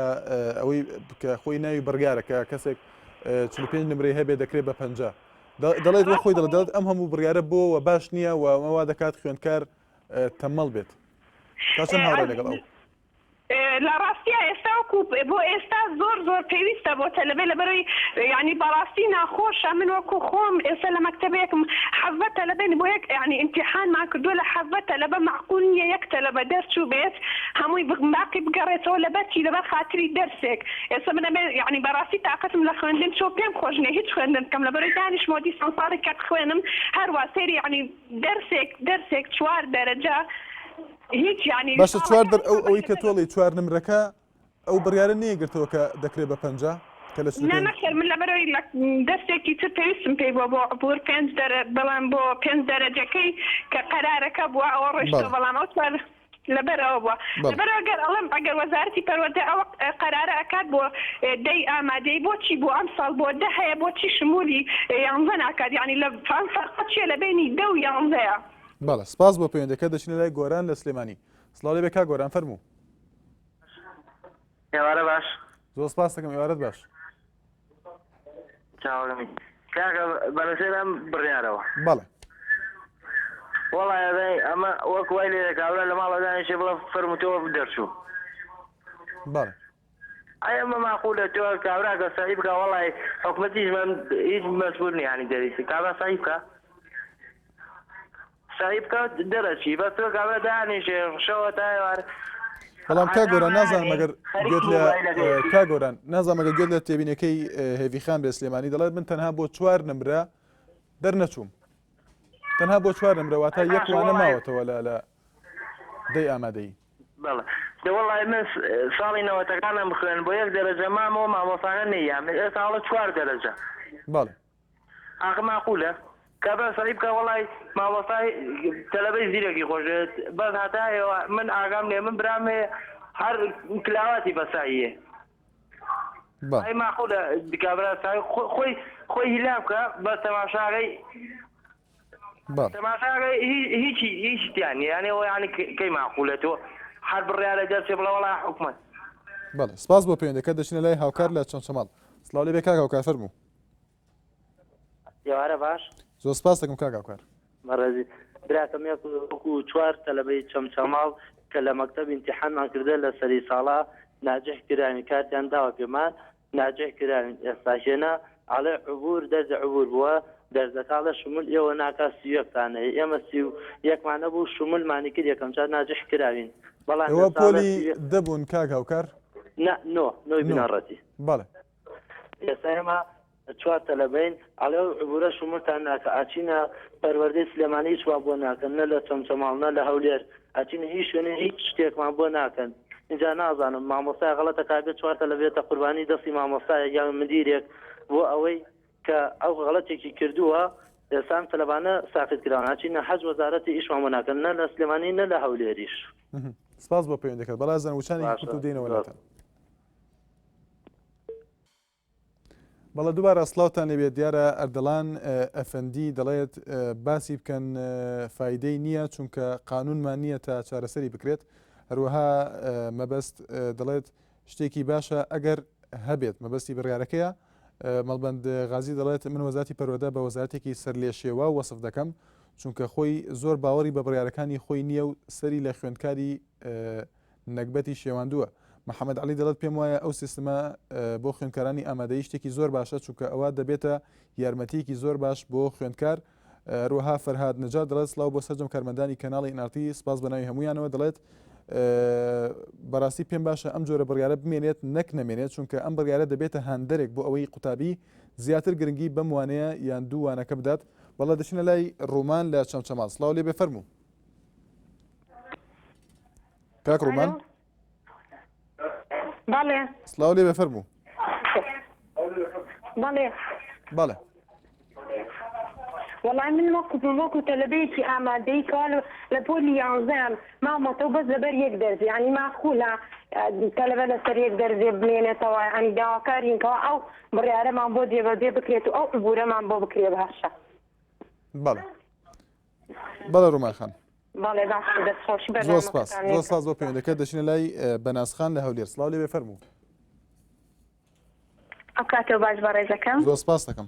ئەوەی کە خۆی ناوی بڕیارە کە کەسێک 45 نمرەی هەبێ دەکرێت بە 50 دەڵێت وە خۆی دەڵێت دەڵێت ئەم هەموو بڕیارە بۆ وە باش نییە و ئەمە وا دەکات خوێندکار تەمەڵ بێت تا چەند هاوڕای لەگەڵ ئەو؟ لە ڕاستیا ئێستا وەکو بۆ ئێستا زۆر زۆر پێویستە بۆ تەلەبە لەبەرەوەی یانی بەڕاستی ناخۆشە من وەکو خۆم ئێستا لە مەکتەبێکم حەڤە تەلەبەین بۆ یەک یانی ئیمتیحانمان کردووە لە حەڤە تەلەبە مەعقول نییە یەک تەلەبە دەرچوو بێت هەمووی باقی بگەڕێتەوە لەبەر چی لەبەر خاتری دەرسێک ئێستا من ئەبێ یەعنی بەڕاستی تاقەتم لە خوێندن چووە پێم خۆش نیە هیچ خوێندن بکەم لەبەرەوەی دانیشمەوە دیسان ساڵێک کە بخوێنم هەروا سەیری یەعنی دەرسێک دەرسێک چوار دەرەجە هیچ یەعنی باشە چوار دەر ئەو ئەوەی کە تۆڵی چوار نمرەکە ئەو بڕیارە نەیگرتەوە کە دەکرێت بە پەنجا کە لە نا نەخێر من لەبەرەوەی لە دەرسێکی تر پێویستم پێی بووە بۆ عبور پێنج دەرە بەڵام بۆ پێنج دەرەجەکەی کە قەرارەکە بووە ئەوە ڕۆیشتەوە بەڵام ئەو چوار. لەبەر ئەوە بووە بەڵێ. لەبەر ئەوە گەر ئەڵێم ئەگەر وەزارەتی پەروەردە ئەوە قەرارە ئەکات بۆ دەی ئامادەیی بۆچی بۆ ئەمساڵ بۆ دە هەیە بۆچی شمولی یانزە ناکات یانی لە ئەم فەرقە چیە لە بەینی دە و یانزەیە. بەڵێ سپاس بۆ پەیوەندەکە دەچینە لای گۆران لە سلێمانی سڵاو لێبێ کاک گۆران فەرموو. ئێوارە باش. زۆر سپاس دەکەم ئێوارەت باش. چاوەڕێمی کاکە بەلەسەر ئەم بڕیارەوە. بەڵێ. وەڵا ئەبێ ئەمە وەک وای لێ کابرا لە ماڵەوە دانیشێ بڵێ فەرموو تۆ دەرچوو. بەڵێ. ئەی ئەمە ماقولە تۆ کابرا کە سەعی بکا وەڵای حکومەتیش هیچ مەجبور نیە یانی دەریسی کابرا سەعی بکا. سەعی بکە دەرەچی بەس تۆ کابرا دانیشێ شەوە تا ئێوار بەڵام کا گۆران نازانم ئەگەر گوێت لە کا گۆران نازانم ئەگەر گوێت لە تێبینەکەی هێڤی خان بێ سلێمانی دەڵێت من تەنها بۆ چوار نمرە دەرنەچووم تەنها بۆ چوار نمرە واتە یەک وانە ماوەتەوە لە لە دەی ئامادەیی بەڵێ دە وەڵی من ساڵی نەوەتەکانم خوێن بۆ یەک دەرەجە مامەوە مامۆستاکە نەیە من ئێستا ئەڵێ چوار دەرەجە بەڵێ ئاخ ماقولە کابرا سەعی بکا وەڵای مامۆستای تەلەبەی زیرەکی خۆشدەوێت بەس هەتا ئێوە من ئاگام نیە من برام هەیە هەر کلاواتی بە سەعیە بەڵێ. ئەی ماقولە کابرا سەعی خۆی خۆی هیلا بکا بەس تەماشاکەی بەڵێ. تەماشاکەی هیچی هیچ تیا نیە یانی ئەوە یانی کەی ماقولە تۆ هەر بڕیارە دەرچێ بڵێ وەڵا حکومەت. بەڵێ سپاس بۆ پەیوەندەکەت دەچینە لای هاوکار لە چەمچەماڵ سڵاو لێبێ کاک هاوکار فەرموو. ئێوارە باش. زۆر سپاس دەکەم کاک هاوکار. بەڕێزی براکەم یەک وەکو چوار تەلەبەی چەمچەماڵ کە لە مەکتەب ئیمتیحانمان کردە لە سەری ساڵا ناجح کراوین کارتیان داوە پێمان ناجح کراوین ئێستاکێنە ئەڵێ عبور دەرزی عبور بووە دەرزەکە ئەڵێ شمول ئێوە ناکا 31 تان هەیە ئێمە 31 مان نەبوو شمولمانی کرد یەکەم جار ناجح کراوین بەڵام ئێوە ئێستا ئەڵێ پۆلی سی دە بوون کاک هاوکار؟ نا نۆ نۆی نۆ بنەڕەتی. بەڵێ. ئێستا ئێمە چوار تەلەبەین ئەڵێ ئەو عبورە شمولتان ناکا ئەچینە پەروەردەی سلێمانی هیچ وا بۆ ناکەن نە لە چەمچەماڵ نە لە هەولێر ئەچینە هیچ شوێنێ هیچ شتێکمان بۆ ناکەن ئینجا نازانم مامۆستای غەڵەتە کا بێت چوار تەلەبە بێتە قوربانی دەستی مامۆستایەک یان مدیرێک بۆ ئەوەی کە ئەو غەڵەتێکی کردووە ئێستا ئەم تەلەبانە ساقیت کراون ئەچینە حەج وەزارەتی ئیشمان بۆ ناکەن نە لە سلێمانی نە لە هەولێریش. سپاس بۆ پەیوەندەکەت بەڕێزان وچانێکی کورت باشە و دێینەوە زۆر. لاتان. بەڵێ دووبارە سڵاوتان لێبێت دیارە ئەردەڵان ئەفەندی دەڵێت باسی بکەن فایدەی نییە چونکە قانونمان نییە تا چارەسەری بکرێت هەروەها مەبەست دەڵێت شتێکی باشە ئەگەر هەبێت مەبەستی بڕیارەکەیە مەڵبند غازی دەڵێت من وەزارەتی پەروەردە بە وەزارەتێکی سەرلێشێواو وەسف دەکەم چونکە خۆی زۆر باوەڕی بە بڕیارەکانی خۆی نییە و سەری لە خوێندکاری نەگبەتی شێواندووە. محەمەد عەلی دەڵێت پێموایە ئەو سیستمە بۆ خوێندکارانی ئامادەیی شتێکی زۆر باشە چونکە ئەوە دەبێتە یارمەتییەکی زۆر باش بۆ خوێندکار. هەروەها فەرهاد نەجار دەڵێت سڵاو بۆ سەرجەم کارمەندانی کەناڵی NRT سپاس بە ناوی هەموویانەوە دەڵێت بەڕاستی پێم باشە ئەم جۆرە بڕیارە بمێنێت نەک نەمێنێت چونکە ئەم بڕیارە دەبێتە هاندەرێک بۆ ئەوەی قوتابی زیاتر گرنگی بەم وانەیە یان دوو وانەکە بدات. بەڵێ دەچینە لای ڕومان لە چەمچەماڵ. سڵاو لێبێ فەرموو. کاک ڕومان بەڵێ سڵاو لێ بێ فەرموو بەڵێ بەڵێ وەڵای من وەکو وەکو تەلەبەیەکی ئامادەی کەوا لە پۆلی یانزەیان مامەتەوە بەس لەبەر یەک دەرز یعنی ماخولە تەلەبە لەسەر یەک دەرزێ بمێنێتەوە یعنی داواکارین کەوا ئەو بڕیارەمان بۆ جێبەجێ بکرێت و ئەو عبورەمان بۆ بکرێ باشە بەڵێ بەڵێ ڕومان خان بەڵێ باشە دەست خۆشی زۆر سپاس بەرنامەکەتان زۆر سپاس بۆ پەیوەندەکە دەچینە لای بەناز خان لە هەولێر سڵاو لێ بێ فەرموو ئەو کاتەوە باش بەڕێزەکەم زۆر سپاس دەکەم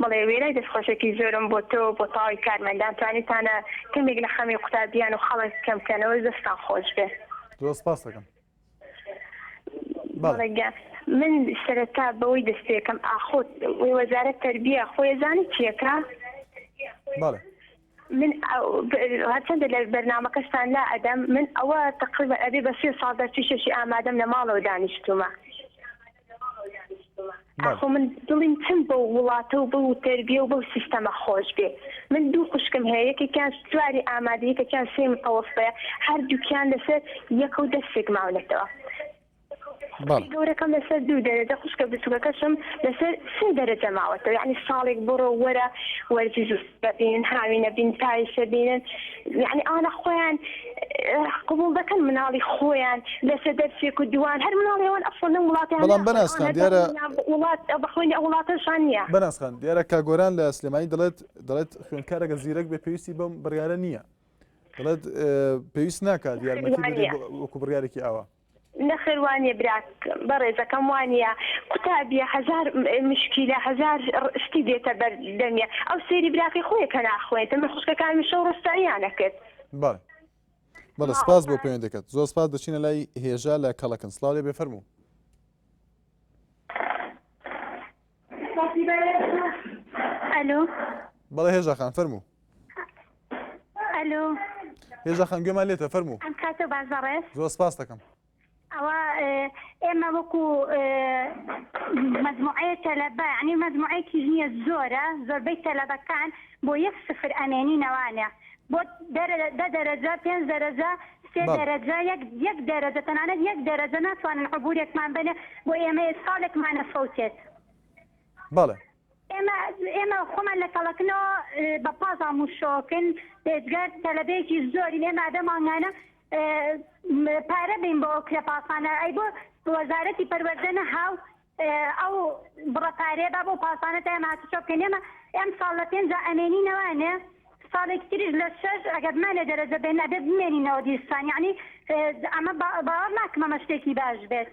بەڵێ وێرای دەستخۆشێکی زۆرم بۆ تۆ بۆ تەواوی کارمەندان توانیتانە کەمێک لە خەمی قوتابیان و خەڵک کەم کەنەوە دەستان خۆش بێ زۆر سپاس دەکەم بەڵێ گیان من سەرەتا بەوەی دەست پێکەم ئاخۆ وەزارەت تەربیە خۆی ئەزانی چیەکە؟ بەڵێ. من هەرچەندە لە بەرنامەکەشتان لا ئەدەم من ئەوە تقریبا ئەبێ بە سێ ساڵ دەرچووی شەشی ئامادەم لە ماڵەوە دانیشتوومە ئاخۆ من دڵیم چەند بەو وڵاتە و بەو تەربیە و بەو سیستەمە خۆش بێ من دوو خوشکم هەیە یەکێکیان چواری ئامادە یەکێکیان سێ متەوەستەیە هەردووکیان لەسەر یەکە و دەرسێک ماونەتەوە. خوشکی گەورەکەم لەسەر دوو دەرەجە خوشکە بچوکەکەشم لەسەر سێ دەرەجە ماوەتەوە یعنی ساڵێک بڕۆ وەرە وەرزی زستانە بینن هاوینە بین پایسە بینن یعنی ئەوانە خۆیان قبوڵ دەکەن مناڵی خۆیان لەسەر دەرسێک و دووان هەر مناڵی ئەوان ئەسڵەن لەم وڵاتەیان بەڵام ناخوێن بەناز ئەوان خان هەر دیارە وڵات بە خوێنی ئەو وڵاتەشان نییە. بەناز خان دیارە کاک گۆران لە سلێمانی دەڵێت دەڵێت خوێندکار ئەگەر زیرەک بێ پێویستی بەم بڕیارە نییە دەڵێت پێویست ناکات یارمەتی بدرێت وەکو بڕیارێکی ئاوا. نەخێر وانیە براک بەڕێزەکەم وانیە قوتابیە هەزار مشکیلە هەزار شتی دێتە بەر دەمیە ئەو سەیری براکەی خۆیە کە ناخوێنێتە من خوشکەکانم شەو ڕۆستاییان ئەکرد. بەڵێ بەڵێ سپاس بۆ پەیوەندەکەت زۆر سپاس دەچینە لای هێژا لە کەڵەکن سڵاو لێ بێ فەرموو. ئەلۆ. بەڵێ هێژا خان فەرموو. ئەلۆ. هێژا خان گوێمان لێتە فەرموو. ئەم کاتە باش بەڕێز. زۆر سپاس دەکەم. ئەوە ئێمە وەکو مەجموعەیە تەلەبە یعنی مەجموعەیەکیش نییە زۆرە زۆربەی تەلەبەکان بۆ یەک سفر ئەمێنی نەوانە بۆ دە دەرەجە پێنج دەرەجە سێ دەرەجە یەک یەک دەرەجە تەنانەت یەک دەرەجە ناتوانن عبورێکمان بەنێ بۆ ئێمە ساڵێکمانە فەوتێت. بەڵێ. ئێمە ئێمە خۆمان لە کەڵەکنەوە بە پاس ئاموشۆکن بێجگەر تەلەبەیەکی زۆرین ئێمە ئەبێ مانگانە پارە بین بۆ ئەو کرێ پاسانە ئەی بۆ وەزارەتی پەروەردە نەهاو ئەو بڕە پارەیە با بۆ پاسانە تا ئێمە هاتوچۆ بکەین ئێمە ئەم ساڵ لە پێنجا ئەمێنینەوانێ ساڵێکی تریش لە شەش ئەگەر بمانێ دەرەجە بێن ئەبێ بمێنینەوە دیسان یعنی ئەمە باوەڕ ناکەم ئەمە شتێکی باش بێت.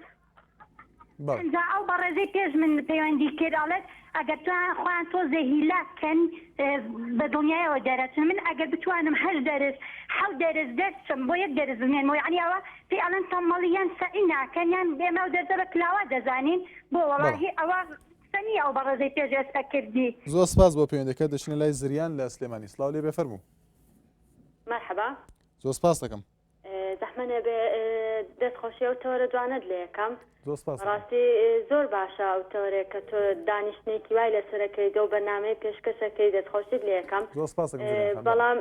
ئینجا ئەو بەڕێزەی پێش من پەیوەندی کرد ئەڵێت ئەگەر توان خۆیان تۆزێ هیلاک کەن بە دڵنیایەوە دەرەچن من ئەگەر بتوانم هەشت دەرس حەوت دەرس دەرچم بۆ یەک دەرس بمێنمەوە یعنی ئەوە پێی ئەڵێن تەمەڵی یان سەعی ناکەن یان ئێمە ئەو دەرسە بە کلاوە دەزانین بۆ وەڵاهی ئەوە قسە نییە ئەو بەڕێزەی پێش ئێستا کردی. زۆر سپاس بۆ پەیوەندەکەت دەچینە لای زریان لە سلێمانی سڵاو لێ بێ فەرموو. مەرحەبا. زۆر سپاس دەکەم. زەحمە نەبێ دەست خۆشی ئەو تەوەرە جوانەت لێ ئەکەم. زۆر سپاس دەکەم. بەڕاستی زۆر باشە ئەو تەوەرەیە کە تۆ دانیشتنێکی وای لەسەرەکەی ئەو بەرنامەیە پێشکەشەکەی دەست خۆشیت لێ ئەکەم. زۆر سپاس دەکەم زریان خان. بەڵام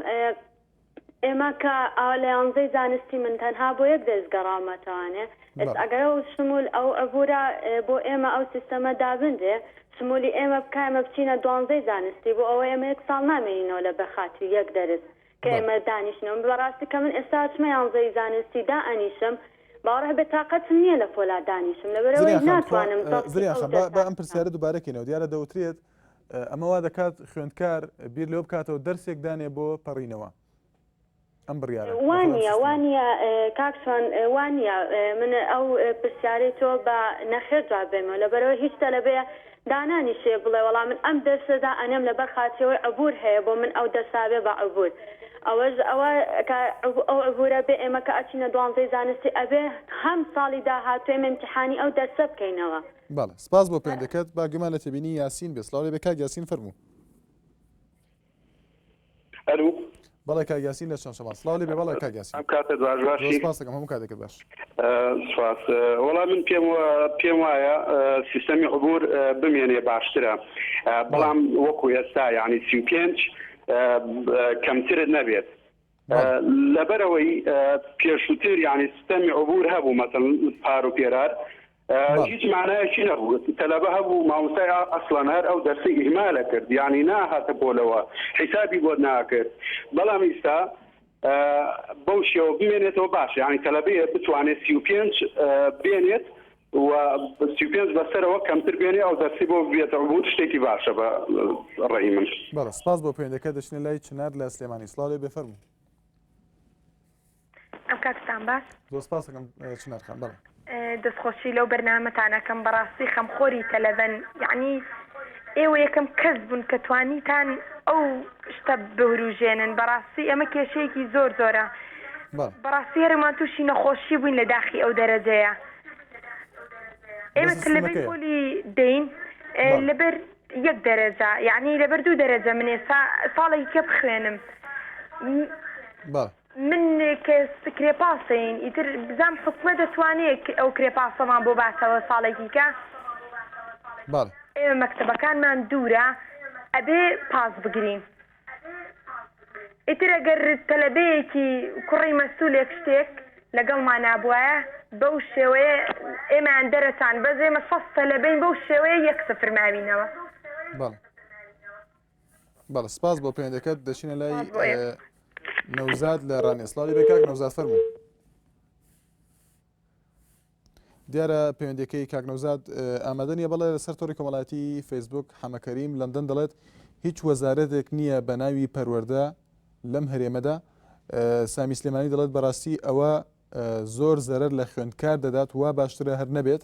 ئێمە کە ئاوا لە یانزەی زانستی من تەنها بۆ یەک دەرس گەڕاومەتەوانێ ئێستا ئەگەر ئەو شمول ئەو عبورە بۆ ئێمە ئەو سیستەمە دابنرێ شمولی ئێمە بکا ئێمە بچینە دوانزەی زانستی بۆ ئەوەی ئێمە یەک ساڵ نامێنینەوە لە بەخاتری یەک دەرس کە ئێمە دانیشنەوە بەڕاستی کە من ئێستا ئەچمە یانزەی زانستی دائەنیشم باوەڕ هەبێ تاقەتم نییە لە پۆلا دانیشم لەبەرئەوەی زریان خان تخوا ناتوانم زەبتی زریان ئەو خان با با دەرسانە ئەم بکەم. پرسیارە دووبارە کەینەوە دیارە دەوترێت ئەمە وا دەکات خوێندکار بیر لەوە بکاتەوە دەرسێک دانێ بۆ پەڕینەوە ئەم بڕیارە وا داخۆ ئەم نییە وا سیستمە. نییە کاک شوان وا نییە من ئەو پرسیارەی تۆ بە نەخێر جواب بەمەوە لەبەرئەوەی هیچ تەلەبەیە دانانیشێ بڵێ وەڵا من ئەم دەرسە دائەنێم لەبەر خاتری ئەوەی عبور هەیە بۆ من ئەو دەرسە ئەبێ بە عبور ئەوەش ئەوە کە ئەو عبورە بێ ئێمە کە ئەچینە دوانزەی زانستی ئەبێ هەم ساڵی داهاتوو ئێمە ئیمتیحانی ئەو دەرسە بکەینەوە. بەڵێ سپاس بۆ پەیوەندەکەت با گوێمان لە تێبینی یاسین بێ سڵاو لێ بێ کاک یاسین فەرموو. ئەلو. بەڵێ کاک یاسین لە چەمچەماڵ سڵاو لێ بێ بەڵێ کاک یاسین. ئەم کاتەت باش زۆر باشی؟ سپاس دەکەم هەموو کاتێکت باش. سپاس وەڵا من پێم پێم وایە سیستەمی عبور بمێنێ باشترە بەڵام وەکو ئێستا یعنی 35 کەمترت نەبێت لەبەرەوەی پێشووتر یعنی سیستەمی عبور هەبوو مەسەن پار و پێرار هیچ مانایەکی نەبوو تەلەبە هەبوو مامۆستای ئەسڵەن هەر ئەو دەرسی ئیهمالە کرد یعنی ناهاتە پۆلەوە حیسابی بۆ ناکرد بەڵام ئیستا بەو شێوە بمێنێتەوە باش یعنی تەلەبەیە بتوانێت 35 بێنێت و 35 بەسەرەوە کەمتر بێنێ ئەو دەرسی بۆ بێتە عبور شتێکی باشە بە ڕێی من. بەڵێ سپاس بۆ پەیوەندەکە دەچینە لای چنار لە سلێمانی سڵاو لێ بێ فەرموو. ئەم کاتتان باش. زۆر سپاس دەکەم چنار خان بەڵێ. دەستخۆشی لەو بەرنامەتان ئەکەم بەڕاستی خەمخۆری تەلەبەن یەعنی ئێوە یەکەم کەس بوون کە توانیتان ئەو شتە بهوروژێنن بەڕاستی ئەمە کێشەیەکی زۆر زۆرە بەڕاستی هەرمان تووشی نەخۆشی بووین لە داخی ئەو دەرەجەیە ئێمە تەلەبەی پۆلی دەین لەبەر یەک دەرەجە یەعنی لەبەر دوو دەرەجە من ئێستا ساڵێکی کە بخوێنم من کە کرێپاسین ئیتر بزانم حکومەت دەتوانێ ئەو کرێپاسەمان بۆ باتەوە ساڵێکی کە؟ بەڵێ. ئێمە مەکتەبەکانمان دوورە ئەبێ پاس بگرین ئیتر ئەگەر تەلەبەیەکی کوڕی مەسولێک شتێک لەگەڵمانا بوایە. بەو شێوەیە ئێمەیان دەرەچان بەس ئێمە 6 تەلەبەین بەو شێوەیە یەک سفر ماوینەوە. بەڵێ بەڵێ سپاس بۆ پەیوەندەکەت دەچینە لای سپاس بۆ ئێوە. نەوزاد لە ڕانیە سڵاوی بێ کاک نەوزاد فەرموو. دیارە پەیوەندیەکەی کاک نەوزاد ئامادە نیە بەڵێ لەسەر تۆڕی کۆمەڵایەتی فەیسبوک حەمەکەریم لەندەن دەڵێت هیچ وەزارەتێک نییە بە ناوی پەروەردە لەم هەرێمەدا سامی سلێمانی دەڵێت بەڕاستی ئەوە زۆر زەرەر لە خوێندکار دەدات وا باشترە هەر نەبێت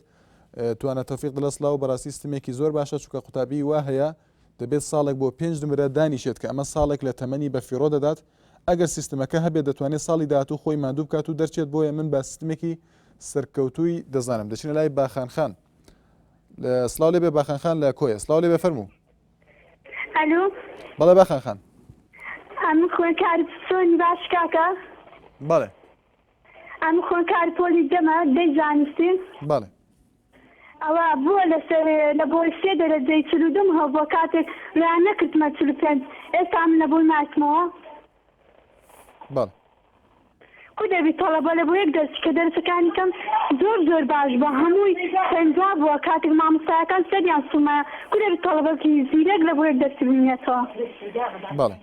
توانە تەفیق دڵە سلااو بەڕاستی ستمێکی زۆر باشە چونکە قوتابی وا هەیە دەبێت ساڵێک بۆ پێنج نمرە دانیشێت کە ئەمە ساڵێک لە تەمەنی بەفیڕۆ دەدات، ئەگەر سیستمەکە هەبێت دەتوانێت ساڵی داهاتوو خۆی ماندوو بکات و دەرچێت بۆیە من بە سیستمێکی سەرکەوتووی دەزانم. دەچینە لای باخان خان. سڵاو لێبێ باخان خان لە کۆیە. سڵاو لێبێ فەرموو. ئەلو. بەڵێ باخان خان. ئەمن خوێندکاری چۆنی باش کاکە؟ بەڵێ. ئەمن خوێندکاری پۆلی دەمە دەی زانستی. بەڵێ. ئەوە بووە لەسەر لە بۆی سێ دەرەجەی 42 م هەبووە کاتێک ڕێیان نەکردمە 45 ئێستا من لە بۆی ماتمەوە. بەڵێ. کو دەبی تەڵەبە لە بۆ یەک دەرسی کە دەرسەکانی کەم زۆر زۆر باش بووە هەمووی 50 بووە کاتێک مامۆستایەکان سەریان سوومایە کو دەبی تەڵەبەکی زیرەک لە بۆ یەک دەرسی بمینێتەوە. بەڵێ.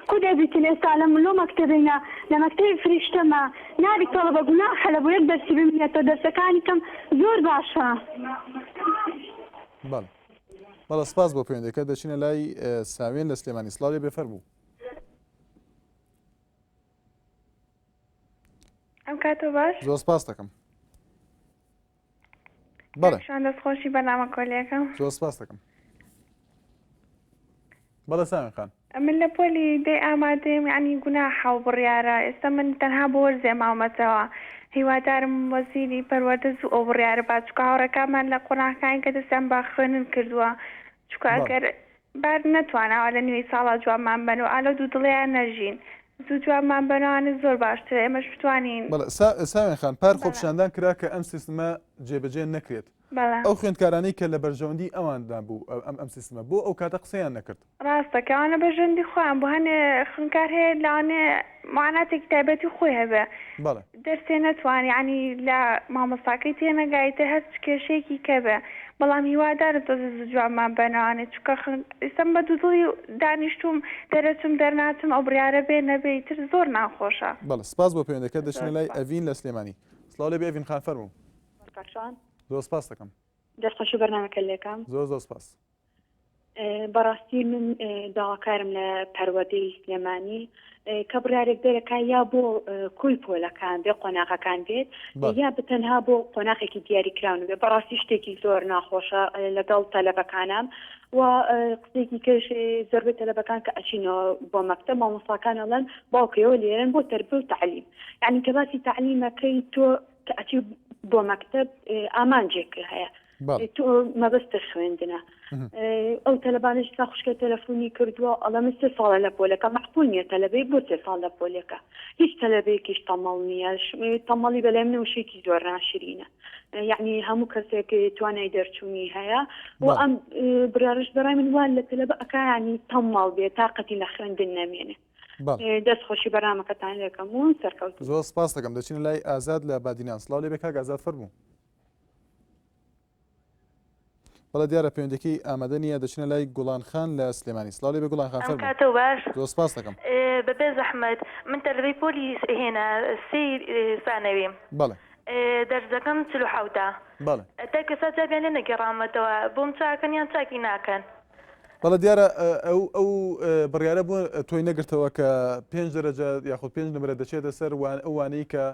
کو دەبیتن ئێستا لە لۆ مەکتەبینە لە مەکتەبی فریشتەمە نابی تەڵەبە گوناحە لە بۆ یەک دەرسی بمینێتەوە دەرسەکانی کەم زۆر باشە. بەڵێ بەڵێ سپاس بۆ پەیوەندەکە دەچینە لای ساوێن لە سلێمانی سڵاو لێ بێ فەرموو. ئەم کاتۆ باش زۆر سپاس دەکەم. بەڵێ. کاک شوان دەست خۆشی بەرنامە کۆلیەکەم. زۆر سپاست دەکەم. بەڵێ ساوێن خان. من لە پۆلی دەی ئامادەیم یانی گوناحە و بڕیارە ئێستا من تەنها بۆ وەرزێ ماومەتەوە هیوادارم وەزیری پەروەردە زوو ئەو بڕیارە با چونکە هاوڕێکانمان لە قۆناغەکانی کە دەستیان بە خوێندن کردووە چونکە ئەگەر بار نەتواناوە لە نیوەی ساڵا جوابمان بەنەوە ئا لەو دوودڵەیا نەژین زوو جوابمان بەنەوانە زۆر باشترە ئێمەش بتوانین. بەڵێ ساوێن خان پار خۆپیشاندان کرا کە ئەم سیستمە جێبەجێ نەکرێت ئەو خوێندکارانەی کە لە بەرژەوەندی ئەواندا بوو ئەم ئەم سیستمە بۆ ئەو کاتە قسەیان نەکرد؟ ڕاستە کە ئەوانە بەرژەوەندی خۆیان بوو هەنێ خوێندکار هەیە لەوانەیە معاناتێکی تایبەتی خۆی هەبێ بەڵێ. دەرسێ نەتوانی یانی لە مامۆستاکەی تێنەگا ئیتر هەرچ کێشەیەکی کە بێ بەڵام هیوادارم تۆزێ زوو جوابمان بەنەوانێ چونکە خوێند ئیستا من بە دوودڵی دانیشتووم دەرەچم دەرناچم ئەو بڕیارە بێ نەبێ ئیتر زۆر ناخۆشە. بەڵێ سپاس بۆ پەیوەندەکەت زۆر دەچینە لای سپاس. ئەڤین لە سلێمانی سڵاو لێبێ ئەڤین خان فەرموو. کاک شوان. زۆر سپاست دەکەم. دەست خۆشی بەرنامەکەت لێکەم. زۆر زۆر سپاس. بەڕاستی من داواکارم لە پەروەردەی سلێمانی کە بڕیارێک دەرەکا یا بۆ کۆی پۆلەکان بێ قۆناغەکان بێت یا بتەنها بۆ قۆناغێکی دیاریکراون بێ بەڕاستی شتێکی زۆر ناخۆشە لەگەڵ تەلەبەکانم و قسێکی کەش زۆربەی تەلەبەکان کە ئەچینەوە بۆ مەکتەب مامۆستاکان ئەڵێن باوکەوە لێرەن بۆ تەربیە و تەعلیم یعنی کە باسی تەعلیمەکەی تۆ کە ئەچی بۆ مەکتەب ئامانجێک هەیە تۆ مەبەستە خوێندنە ئەو تەلەبانش تا خوشکە تەلەفۆنی کردووە ئەڵە من سێ ساڵە لە پۆلەکە مەعقول نییە تەلەبەی بۆ سێ ساڵ لە پۆلێکە هیچ تەلەبەیەکیش تەمەڵ نییە تەمەڵی بەلای منەوە شتێکی زۆر ناشرینە یعنی هەموو کەسێک توانای دەرچوونی هەیە و ئەم بڕیارش بەڕای من وا لە تەلەبە ئەکا یعنی تەمەڵ بێ تاقەتی لە خوێندن نەمێنێ دەست خۆشی بەرنامەکەتان لێکەم و سەرکەوتوو. زۆر سپاست دەکەم دەچینە لای ئازاد لە بادینان سڵاو لێبێ کاک ئازاد فەرموو. بەڵێ دیارە پەیوەندەکەی ئامادە نییە دەچینە لای گوڵان خان لە سلێمانی سڵاو لێبێ گوڵان خان ئەم فەرموو. کاتەو باش. زۆر سپاست دەکەم. بەبێ زەحمەت من تەلەبەی پۆلی هێنا سێی سانەویم. بەڵێ. دەرزەکەم 47ە. بەڵێ. تاکو ئێستا جوابیان لێ نەگێڕاومەتەوە بۆم چاکەن یان چاکی ناکەن. بەڵێ دیارە ئەو ئەو بڕیارە بۆ تۆی نەگرتەوە کە پێنج دەرەجە یاخود پێنج نمرە دەچێتە سەر وان ئەو وانەی کە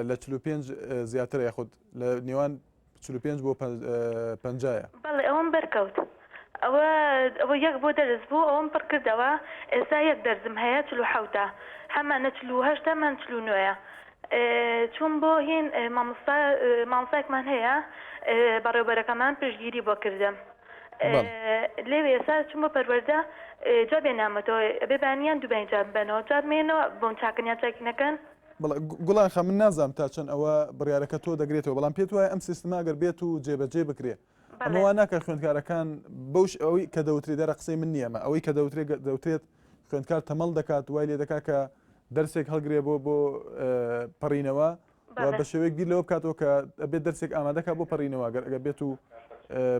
لە 45 زیاترە یاخود لە نێوان 45 بۆ پەنجایە. بەڵێ ئەوەم بەرکەوت ئەوە ئەوە یەک بۆ دەرس بوو ئەوەم پڕ کردەوە ئێستا یەک دەرزم هەیە 47ە هەمانە 48 هەمان 49ە چووم بۆ هین مامۆستا مامۆستایەکمان هەیە بەڕێوبەرەکەمان پشتگیری بۆ کردم لێوێ ئێستا چووم بۆ پەروەردە جوابیان نامەتەوە ئەبێ بەیانیان دوو بەیانی جواب بەنەوە جواب مێنەوە بۆم چاکن یان چاکی نەکەن. بەڵێ گوڵان خان من نازانم تا چەند ئەوە بڕیارەکە تۆ دەگرێتەوە بەڵام پێت وایە ئەم سیستمە ئەگەر بێت و جێبەجێ بکرێ ئەمە وا ناکە خوێندکارەکان بەوش ئەوەی کە دەوترێ دەرە قسەی من نییە ئەمە ئەوەی کە دەوترێ دەوترێت خوێندکار تەمەڵ دەکات وای لێ دەکات کە دەرسێک هەڵگرێ بۆ بۆ پەڕینەوە. و بە شێوەیەک بیر لەوە بکاتەوە کە ئەبێت دەرسێک ئامادەکە بۆ پەڕینەوە گەر ئەگەر بێت و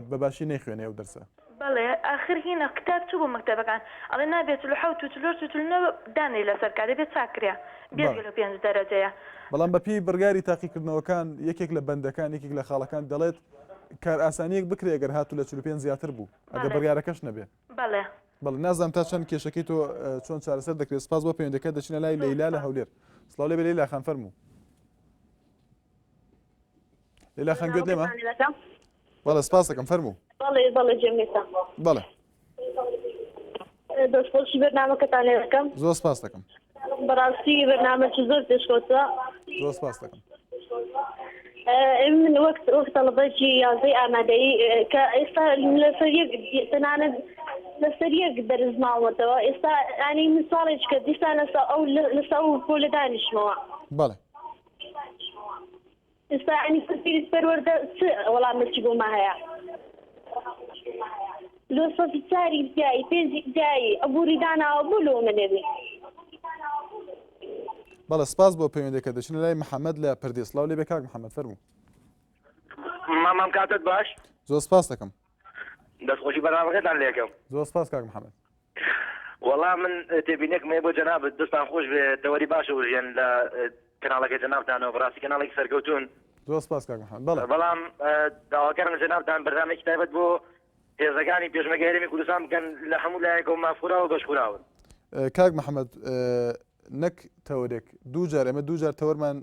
بە باشی نەیخوێنێ ئەو دەرسە. بەڵێ ئاخر هینە کتاب چوو بۆ مەکتەبەکان ئەڵێ نابێ 47 و 48 و 49 دانێی لەسەر کا دەبێ چاک کرێ بێجگە لەو پێنج دەرەجەیە. بەڵام بە پێی بڕیاری تاقیکردنەوەکان یەکێک لە بەندەکان یەکێک لە خاڵەکان دەڵێت کارئاسانییەک بکرێ گەر هاتوو لە 45 زیاتر بوو ئەگەر بڕیارەکەش نەبێ. بەڵێ. بەڵێ نازانم تا چەند کێشەکەی تۆ چۆن چارەسەر دەکرێت سپاس بۆ پەیوەندەکە دەچینە لای لەیلا لە هەولێر سڵاو لێ بێ لەیلا خان فەرموو لەیلا خان گوێت لێمە بەڵێ سپاس دەکەم فەرموو بەڵێ بەڵێ جێم لێتە بەڵێ دەستخۆشی بەرنامەکەتان لێ دەکەم زۆر سپاس دەکەم بەڕاستی بەرنامەکی زۆر پێشکەوتووە زۆر سپاس دەکەم من وەک وەک تەڵەبەیەکی یازدەی ئامادەیی کە ئێستا لەسەر یەک تەنانەت لەسەر یەک دەرس ماومەتەوە ئێستا یانی من ساڵێک کە دیسان لەسەر ئەو لەسەر ئەو پۆلە دانیشمەوە. بەڵێ. ئێستا یانی وەزیری پەروەردە چ وەڵامێکی بۆ مە هەیە؟ لۆ سەفی چاری ئیبتیدایی پێنج ئیبتیدایی عبوری داناوە بۆ لۆ مە نەبێ؟ بەڵێ سپاس بۆ پەیوەندەکە دەچینە لای محەممەد لە پردێ سڵاو لێ بێ کاک محەممەد فەرموو. مامام کاتت باش. زۆر سپاس دەکەم. دەستخۆشی بەرنامەکەتان لێکەم. زۆر سپاس کاک محەممەد. وەڵا من تێبینێکم هەیە بۆ جەنابت دەستان خۆش بێ تەوەری باشە وژێن لە کەناڵەکەی جەنابتانەوە بەڕاستی کەناڵێکی سەرکەوتوون. زۆر سپاس کاک محەممەد بەڵێ. بەڵام داواکارم لە جەنابتان بەرنامەیەکی تایبەت بۆ هێزەکانی پێشمەرگەی هەرێمی کوردستان بکەن لە هەموو لایەکەوە مافخوراو و بەشخوراون. کاک محەممەد نەک تەوەرێک دوو جار ئێمە دوو جار تەوەرمان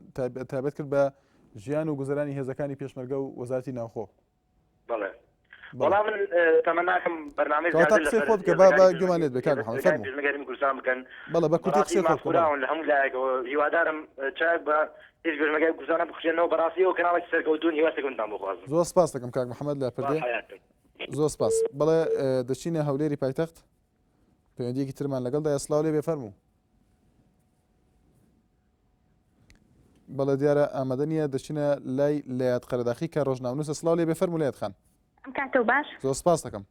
تایبەت کرد بە ژیان و گوزەرانی هێزەکانی پێشمەرگە و وەزارەتی ناوخۆ. بەڵێ وەڵا من تەمەناکەم بەرنامەی کەواتە زیاتر قسەی لەسەر خۆت بکە با با هێزەکانی گوێمان لێت بێ کاک محەممەد پێشمەرگەی فەرموو پێشمەرگەی هەرێمی کوردستان بکەن بەڵێ بە کورتی بەڕاستی قسەی خۆت بکە بەڵێ مافخوراون لە هەموو لایەکەوە هیوادارم چاک بە هیچ پێشمەرگەی کوردستان بخشێنەوە بەڕاستی ئەو کەناڵێکی سەرکەوتوون هیوای سەرکەوتنتان بۆ خوازم زۆر سپاس دەکەم کاک محەممەد لە سپاس پردێ حەیاتم. زۆر سپاس بەڵێ دەچینە هەولێری پایتەخت پەیوەندیەکی ترمان لەگەڵدایە سڵاو لێ بێ فەرموو بەڵێ دیارە ئامادە نییە دەچینە لای لەیاد قەرەداخی کە ڕۆژنامەنووسە سڵاو لێ بێ فەرموو لەیاد خان. ئەم کاتەو باش. زۆر سپاست دەکەم.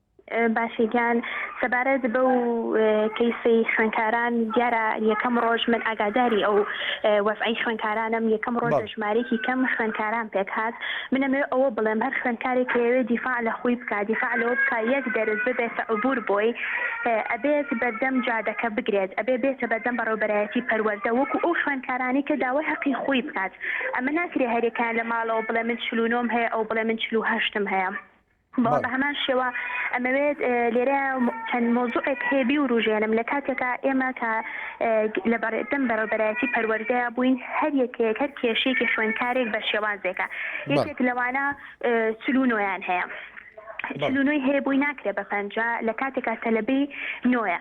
باشی گیان سەبارەت بەو کەیسەی خوێنکاران دیارە یەکەم ڕۆژ من ئاگاداری ئەو وەزعەی خوێنکارانم یەکەم ڕۆژ لە ژمارەیەکی کەم خوێنکاران پێک هات من ئەمەوێ ئەوە بڵێم هەر خوێنکارێک کە یەوێ دیفاع لە خۆی بکا دیفاع لەوە بکا یەک دەرس ببێتە عبور بۆی ئەبێت بەردەم جادەکە بگرێت ئەبێ بێتە بەردەم بەڕێوبەرایەتی پەروەردە وەکو ئەو خوێندکارانەی کە داوای هەقی خۆی بکات ئەمە ناکرێ هەریەکەیان لە ماڵەوە بڵێ من 49م هەیە ئەو بڵێ من 48م هەیە بەڵام بە هەمان شێوە ئەمەوێت لێرە چەند مۆزوعێک هەیە بیوروژێنم لە کاتێکا ئێمە کە لە بەردەم بەڕێوبەرایەتی پەروەردەیا بووین هەر یەکێک هەر کێشەیەکی خوێندکارێک بە شێوازێکە یەکێک لەوانە 49یان هەیە چلونۆی هەیە بۆی ناکرێ بە 50 لە کاتێکا تەلەبەی نۆیە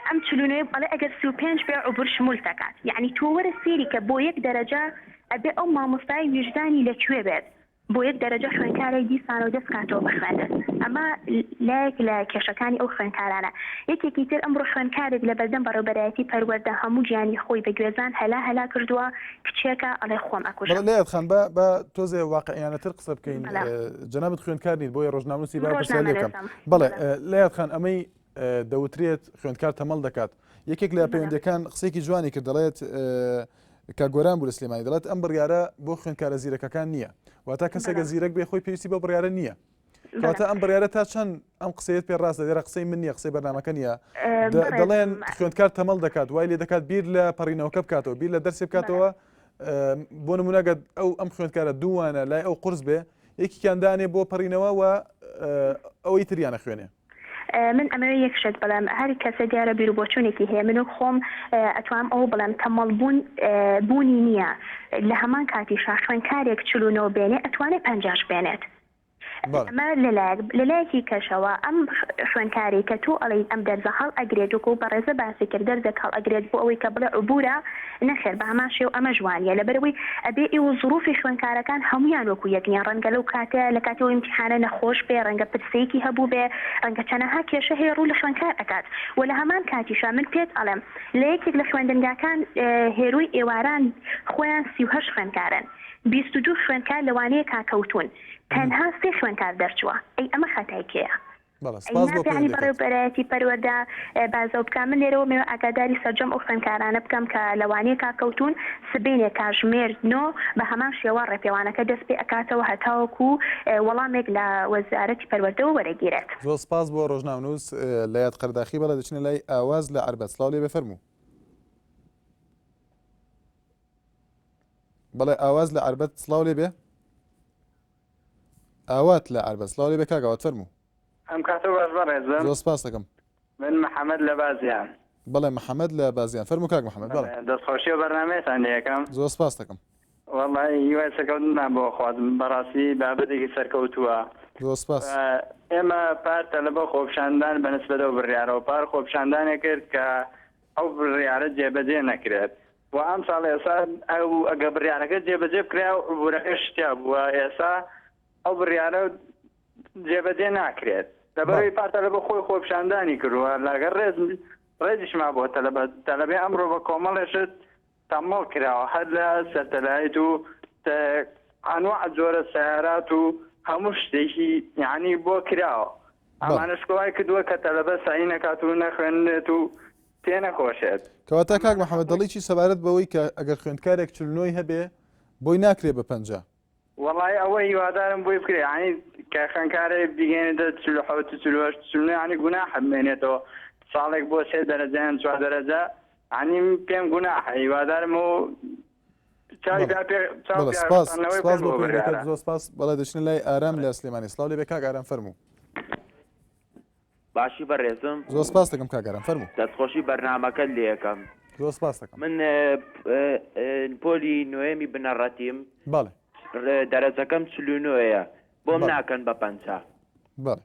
ئەم چلونۆی بەڵێ ئەگەر 35 بێ عبور شمول دەکات یعنی تۆ وەرە سێری کە بۆ یەک دەرەجە ئەبێ ئەو مامۆستای ویژدانی لە کوێ بێت بۆ یەک دەرەجە خوێندکارێک دیسانەوە دەست کاتەوە بە خوێندن ئەمە لایەک لە کێشەکانی ئەو خوێندکارانە یەکێکی تر ئەمڕۆ خوێندکارێک لە بەردەم بەڕێوبەرایەتی پەروەردە هەموو گیانی خۆی بە گوێزان هەلا هەلا کردووە کچێکە ئەڵێ خۆم ئەکوژم. بەڵێ لەیاد خان با با تۆزێ واقعیانەتر قسە بکەین بەڵێ. جەنابت خوێندکار نیت بۆیە ڕۆژنامەنووسی من با پرسیار لێ بکەم ڕۆژنامەنووسم. بەڵێ بەڵێ. لەیاد خان ئەمەی دەوترێت خوێندکار تەمەڵ دەکات یەکێک لە پەیوەندەکان قسێکی جوانی کرد دەڵێت کاک گۆران بوو لە سلێمانی دەڵێت ئەم بڕیارە بۆ خوێندکارە زیرەکەکان نییە واتا کەسێکە زیرەک بێ خۆی پێویستی بە بڕیارە نییە کەواتە ئەم بڕیارە تا چەند ئەم قسەیەت پێ ڕاستە دێرە قسەی من نییە قسەی بەرنمەکە نییە دەڵێن خوێندکار تەمەڵ دەکات وای لێ دەکات بیر لە پەڕینەوەکە بکاتەوە بیر لە دەرسێ بکاتەوە بۆ نمونەگە ئەو ئەم خوێندکارە دووانە لای ئەو قرس بێ یەکیان دانێ بۆ پەڕینەوە و ئەوەی تریانە خوێنێ من ئەمەوێ یەک شت بڵێم هەر کەسە دیارە بیروبۆچوونێکی هەیە من وەک خۆم ئەتوانم ئەوە بڵێم تەمەڵ بوون بوونی نییە لە هەمان کاتیشا خوێندکارێک 49 بێنێ ئەتوانێ پەنجاش بێنێت ئەمە لەلایەک لەلایەکی کەشەوە ئەم خوێندکارەی کە تۆ ئەڵێی ئەم دەرزە هەڵ ئەگرێت وەکو بەڕێزە باسی کرد دەرزێک هەڵ ئەگرێت بۆ ئەوەی کە بڵێ عبورە نەخێر بە هەمان شێوە ئەمەش وانیە لەبەرئەوەی ئەبێ ئێوە زروفی خوێندکارەکان هەموویان وەکو یەک نیە ڕەنگە لەو کاتەیا لە کاتی ئەو ئیمتیحانە نەخۆش بێ ڕەنگە پرسەیەکی هەبووبێ ڕەنگە چەنەها کێشە هەیە ڕوو لە خوێندکار ئەکات وە لە هەمان کاتیشا من پێت ئەڵێم لە یەکێک لە خوێندنگاکان هێرۆی ئێواران خۆیان 38 خوێندکارن 22 خوێندکار لە وانەیەکا کەوتوون تەنها سێ خوێندکار دەرچووە ئەی ئەمە خەتای کێیە؟ بەڵێ سپاس بۆ نابێ یانی پەیوەندیەکەت. بەڕێوبەرایەتی پەروەردە بازەو بکا من لێرەوە مەوێ ئاگاداری سەرجەم ئەو خوێندکارانە بکەم کە لە وانەیەکا کەوتوون سبەینێ کاژمێر نۆ بە هەمان شێوە ڕێپێوانەکە دەست پێ ئەکاتەوە هەتاوەکو وەڵامێک لە وەزارەتی پەروەردەوە وەرەگیرێت. زۆر سپاس بۆ ڕۆژنامەنووس لەیاد قەرداخی بەڵێ دەچینە لای ئاواز لە عەربەت سڵاو لێ بێ فەرموو. بەڵێ ئاواز لە عەربەت سڵاو لێ بێ. ئاوات لە عەربەت سڵاو لێ بێ کاک ئاوات فەرموو. ئەم کاتە باش بەڕێزم. زۆر سپاس دەکەم. من محەمەد لە بازیان. بەڵێ محەمەد لە بازیان فەرموو کاک محەمەد بەڵێ. دەستخۆشی ئەو بەرنامەیەتان لێ ئەکەم. زۆر سپاس دەکەم. وەڵای هیوای سەرکەوتنتان بۆ ئەخوازم بەڕاستی بابەتێکی سەرکەوتووە. زۆر سپاس. ئێمە پار تەلەبە خۆپیشاندان بە نسبەت ئەو بڕیارەوە پار خۆپیشاندانێک کرد کە ئەو بڕیارە جێبەجێ نەکرێت و ئەمساڵ ئێستا ئەو ئەگە بڕیارەکە جێبەجێ بکرا و عبورەکەش تیا بووە ئێستا ئەو بڕیارە جێبەجێ ناکرێت لەبەرەوەی پار تەلەبە خۆی خۆپیشاندانی کردووە لەگەر ڕێز ڕێزیشما بۆ تەلەبە تەلەبەی ئەمڕۆ بە کۆمەڵێ شت تەمەڵ کراوە هەر لە سەتەلایت و ئەنواع جۆرە سەیارات و هەموو شتێکی یعنی بۆ کراوە ئەمانەش وای کردووە کە تەلەبە سەعی نەکات و نەخوێنێت و تێنەکۆشێت. کەواتە کاک محەمەد دەڵێی چی سەبارەت بەوەی کە ئەگەر خوێندکارێک 49 ی هەبێ بۆی ناکرێ بە 50؟ وەڵایی ئەوە هیوادارم بۆی بکرێ یانی کە خوێندکارێ بیگەیەنێتە 47 و 48 49 یانی گوناحە بمێنێتەوە ساڵێک بۆ سێ دەرەجە یان چوار دەرەجە یانی پێم گوناحە هیوادارم و چاوی بەڵێ پیا پێ چاو بەڵێ پیا سپاس خوێندنەوەی سپاس بکەن بۆ بۆ پەیوەندیەکەت بڕیارە. زۆر سپاس بەڵێ دەچینە لای ئارام لە سلێمانی سڵاو لێ بێ کاک ئارام فەرموو. باشی بەڕێزم. زۆر سپاست دەکەم کاک ئارام فەرموو. دەستخۆشی بەرنامەکەت لێ ئەکەم. زۆر سپاست دەکەم. من پۆلی نۆیەمی بنەڕەتیم. بەڵێ. دەرەجەکەم 49 یە. بۆم بەڵێ. ناکەن بە 50. بەڵێ.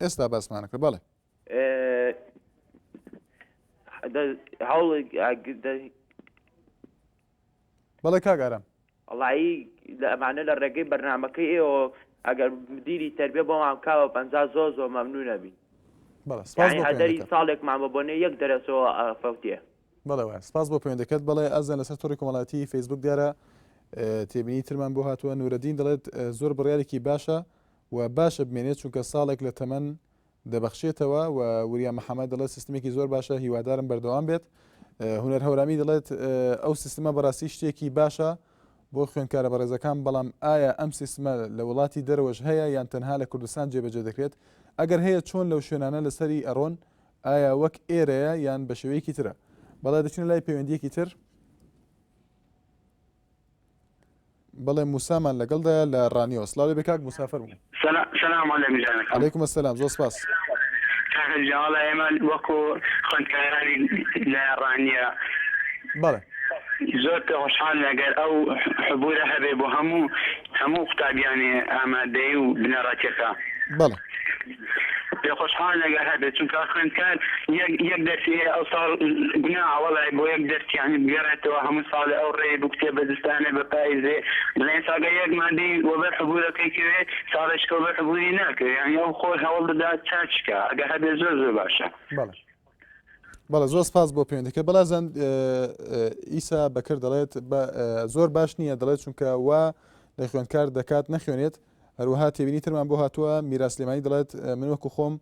ئێستا باسمان کرد بەڵێ. هەوڵ بەڵێ کاک ئارام. وەڵایی لە ئەمانە لە ڕێگەی بەرنامەکەی ئێوە ئەگەر مدیری تەربیە بۆمان بکا بە 50 زۆر زۆر مەمنون ئەبین. بەڵێ سپاس یانی بۆ هەدەری پەیوەندەکەت. ساڵێکمان بە بۆنەی یەک دەرەسەوە ئەفەوتێ. بەڵێ وایە سپاس بۆ پەیوەندەکەت. بەڵێ ئازیزان لەسەر تۆڕی کۆمەڵایەتی فەیسبوک دیارە تێبینی ترمان بۆ هاتووە نورەدین دەڵێت زۆر بڕیارێکی باشە و باشە بمێنێت چونکە ساڵێک لە تەمەن دەبەخشێتەوە و وریا محەمەد دەڵێت سیستمێکی زۆر باشە هیوادارم بەردەوام بێت. هونەر هەورامی دەڵێت ئەو سیستمە بەڕاستی شتێکی باشە بۆ خوێندکارە بەڕێزەکان بەڵام ئایا ئەم سیستمە لە وڵاتی دەرەوەش هەیە یان تەنها لە کوردستان جێبەجێ دەکرێت ئەگەر هەیە چۆن لەو شوێنانە لەسەری ئەڕۆن ئایا وەک ئێرەیە یان بە شێوەیەکی ترە بەڵێ دەچینە لای پەیوەندیەکی تر بەڵێ موسامان لەگەڵدایە لە ڕانیەوە. سڵاو لێبێ کاک موسا فەرموو. سلام علیکم جانەکەم. علیکم السلام زۆر سپاس. کاکە گیان وەڵا ئێمە وەکو خوێندکارانی لە ڕانیە بەڵێ. زۆر پێ خۆشحاڵین ئەگەر ئەو حبورە هەبێ بۆ هەموو هەموو قوتابیانی ئامادەیی و بنەڕەتیەکە. بەڵێ. پێ خۆشحاڵین ئەگەر هەبێت چونکە خوێندکار یەک یەک دەرسی هەیە ئەو ساڵ گوناحە وەڵای بۆ یەک دەرس یانی بگەڕێتەوە هەموو ساڵێ ئەو ڕێی بکوتێ بە زستانێ بە پایزێ بڵێن ساگە یەک مادەی وەبەر حبورەکەی کەوێ ساڵێش کە وەبەر حبوری ناکەوێ یانی ئەو خۆی هەوڵ دەدا چاکی کا ئەگەر هەبێ زۆر زۆر باشە. بەڵێ بەڵێ زۆر سپاس بۆ پەیوەندەکە بەڵازان ئیسا بەکر دەڵێت زۆر باش نییە دەڵێت چونکە وا لە خوێندکار دەکات نەخوێنێت هەروەها تێبینی ترمان بۆ هاتووە، میرا سلێمانی دەڵێت، من وەکو خۆم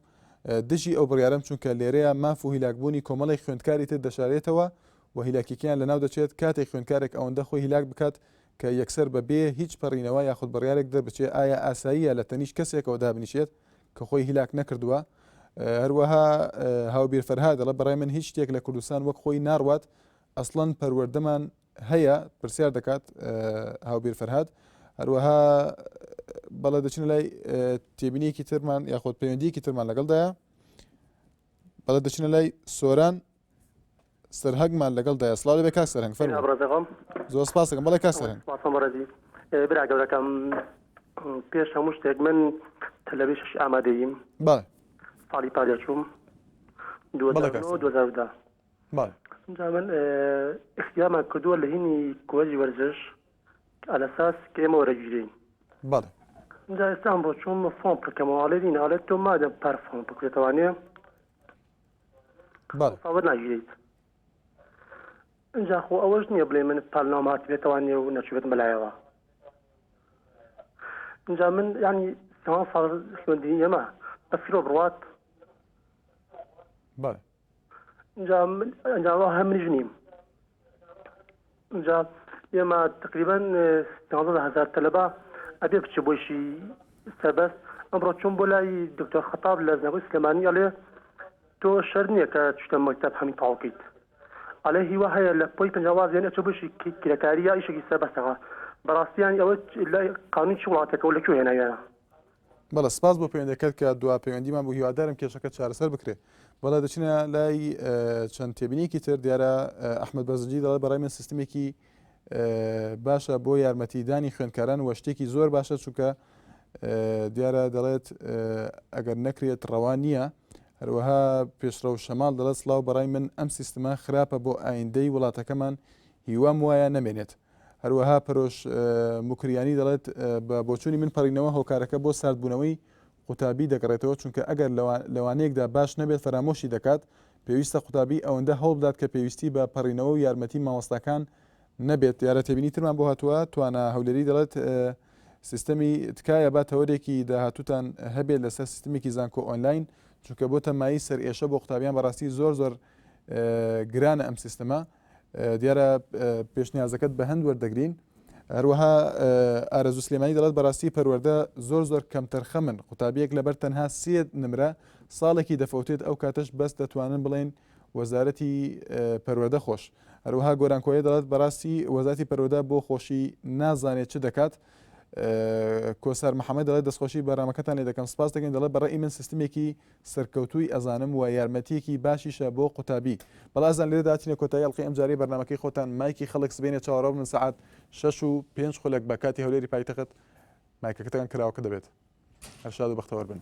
دژی ئەو بڕیارەم چونکە لێرەیە ماف و هیلاکبوونی کۆمەڵێک خوێندکاری تر دەشارێتەوە و هیلاکیەکەیان لەناو دەچێت، کاتێک خوێندکارێک ئەوەندە خۆی هیلاک بکات کە یەکسەر بە بێ هیچ پەڕینەوە یاخود بڕیارێک دەربچێ ئایا ئاساییە لە تەنیشت کەسێکەوە دابنیشێت کە خۆی هیلاک نەکردووە؟ هەروەها هاوبیر فەرهاد دەڵێت، بەڕای من هیچ شتێک لە کوردستان وەک خۆی ناڕوات، ئەسڵەن پەروەردەمان هەیە پرسیار دەکات هاوبیر فەرهاد هەروەها بەڵێ دەچینە لای تێبینیەکی ترمان یاخود پەیوەندیەکی ترمان لەگەڵدایە بەڵێ دەچینە لای سۆران سەرهەنگمان لەگەڵدایە سڵاو لێ کاک سەرهەنگ فەرموو زۆر سپاس دەکەم بەڵێ کاک سەرهەنگ سپاسم بەڕێزی برا گەورەکەم پێش هەموو شتێک من تەلەبەی شەش ئامادەییم بەڵێ ساڵی پار دەرچووم بەڵێ کاک 2009 2010 بەڵێ. ئینجا من ئیختیارمان کردووە لە هینی کۆلێژی وەرزش عەلەساس کە ئێمە وەرەگیرێین. بەڵێ. ئینجا ئێستا ئەمڕۆ چووم فۆم پڕکەمەوە ئەڵێ نینە ئەڵێ تۆ مادەم پار فۆم پڕکردەوانێ بەڵێ. ئەوسا وەرناگیرێیت. ئینجا خۆ ئەوەش نییە بڵێ من پار ناوم هاتبێتەوانێ و نەچووبێتم بەلایەوە. ئینجا من یانی سێوان ساڵ خوێندنی ئێمە. بە فیڕۆ بڕوات؟ بەڵێ. ئینجا من ئینجا وا هەر منیش نیم. ئینجا ئێمە تقریبا 15000 تەلەبە ئەبێ بچێ بۆ ئیشی سەربەست. ئەمڕۆ چووم بۆ لای دکتۆر خەتاب لە زانکۆی سلێمانی ئەڵێ تۆ شەرت نییە کە چوویتە مەکتەب هەمی تەواو کەیت. ئەڵێ هیوا هەیە لە پۆی 50 واز یانی ئەچێ بۆ ئیشی کرێکاری یا ئیشێکی سەربەستەوە. بەڕاستی یانی ئەوە لە قانونی چ وڵاتێکە و لە کوێ هێناویانە؟ بەڵێ سپاس بۆ پەیوەندەکەت کە دوا پەیوەندیمان بوو هیوادارم کێشەکە چارەسەر بکرێ بەڵێ دەچینە لای چەند تێبینیەکی تر دیارە ئەحمد بەرزنجی دەڵێ بەڕای من سیستمێکی باشە بۆ یارمەتیدانی خوێندکاران وە شتێکی زۆر باشە چونکە دیارە دەڵێت ئەگەر نەکرێت ڕەوا نییە هەروەها پێشڕەو شەماڵ دەڵێت سڵاو بەڕای من ئەم سیستمە خراپە بۆ ئایندەی وڵاتەکەمان هیوام وایە نەمێنێت هەروەها پەرۆش موکریانی دەڵێت، بە بۆچوونی من پەڕینەوە هۆکارەکە بۆ ساردبوونەوەی قوتابی دەگەڕێتەوە، چونکە ئەگەر لە وانەیەکدا باش نەبێت فەرامۆشی دەکات، پێویستە قوتابی ئەوەندە هەوڵبدات کە پێویستی بە پەڕینەوە و یارمەتی مامۆستاکان نەبێت. دیارە تێبینی ترمان بۆ هاتووە، توانا هەولێری دەڵێت، سیستەمی تکایە با تەوەرێکی داهاتووتان هەبێت لەسەر سیستمێکی زانکۆ ئۆنلاین، چونکە بۆتە مایەی سەرئێشە بۆ قوتابیان، بەڕاستی زۆر زۆر گرانە ئەم سیستمە. دیارە پێشنیازەکەت بە هەند وەردەگرین. هەروەها ئارەزوو سلێمانی دەڵێت بەڕاستی پەروەردە زۆر زۆر کەمتەرخەمن قوتابیەک لەبەر تەنها سێ نمرە ساڵێکی دەفەوتێت ئەو کاتەش بەس دەتوانن بڵێن وەزارەتی پەروەردە خۆش. هەروەها گۆران کۆیە دەڵێت بەڕاستی وەزارەتی پەروەردە بۆ خۆشی نازانێت چ دەکات. کۆسار محەممەد دەڵێت دەستخۆشی بەرنامەکەتان لێ دەکەم سپاس دەکەین دەڵێت بەڕێی من سیستمێکی سەرکەوتووی ئەزانم وە یارمەتیەکی باشیشە بۆ قوتابی. بەڵێ ئازیزان لێرەدا هاتینە کۆتایی ئەڵقەی ئەمجارەی بەرنامەکەی خۆتان مایکی خەڵک سبەینێ چاوەڕوان بن سەعات 6 و 5 خولەک بە کاتی هەولێری پایتەخت مایکەکەتان کراوەکە دەبێت. هەر شاد و بەختەوەر بن.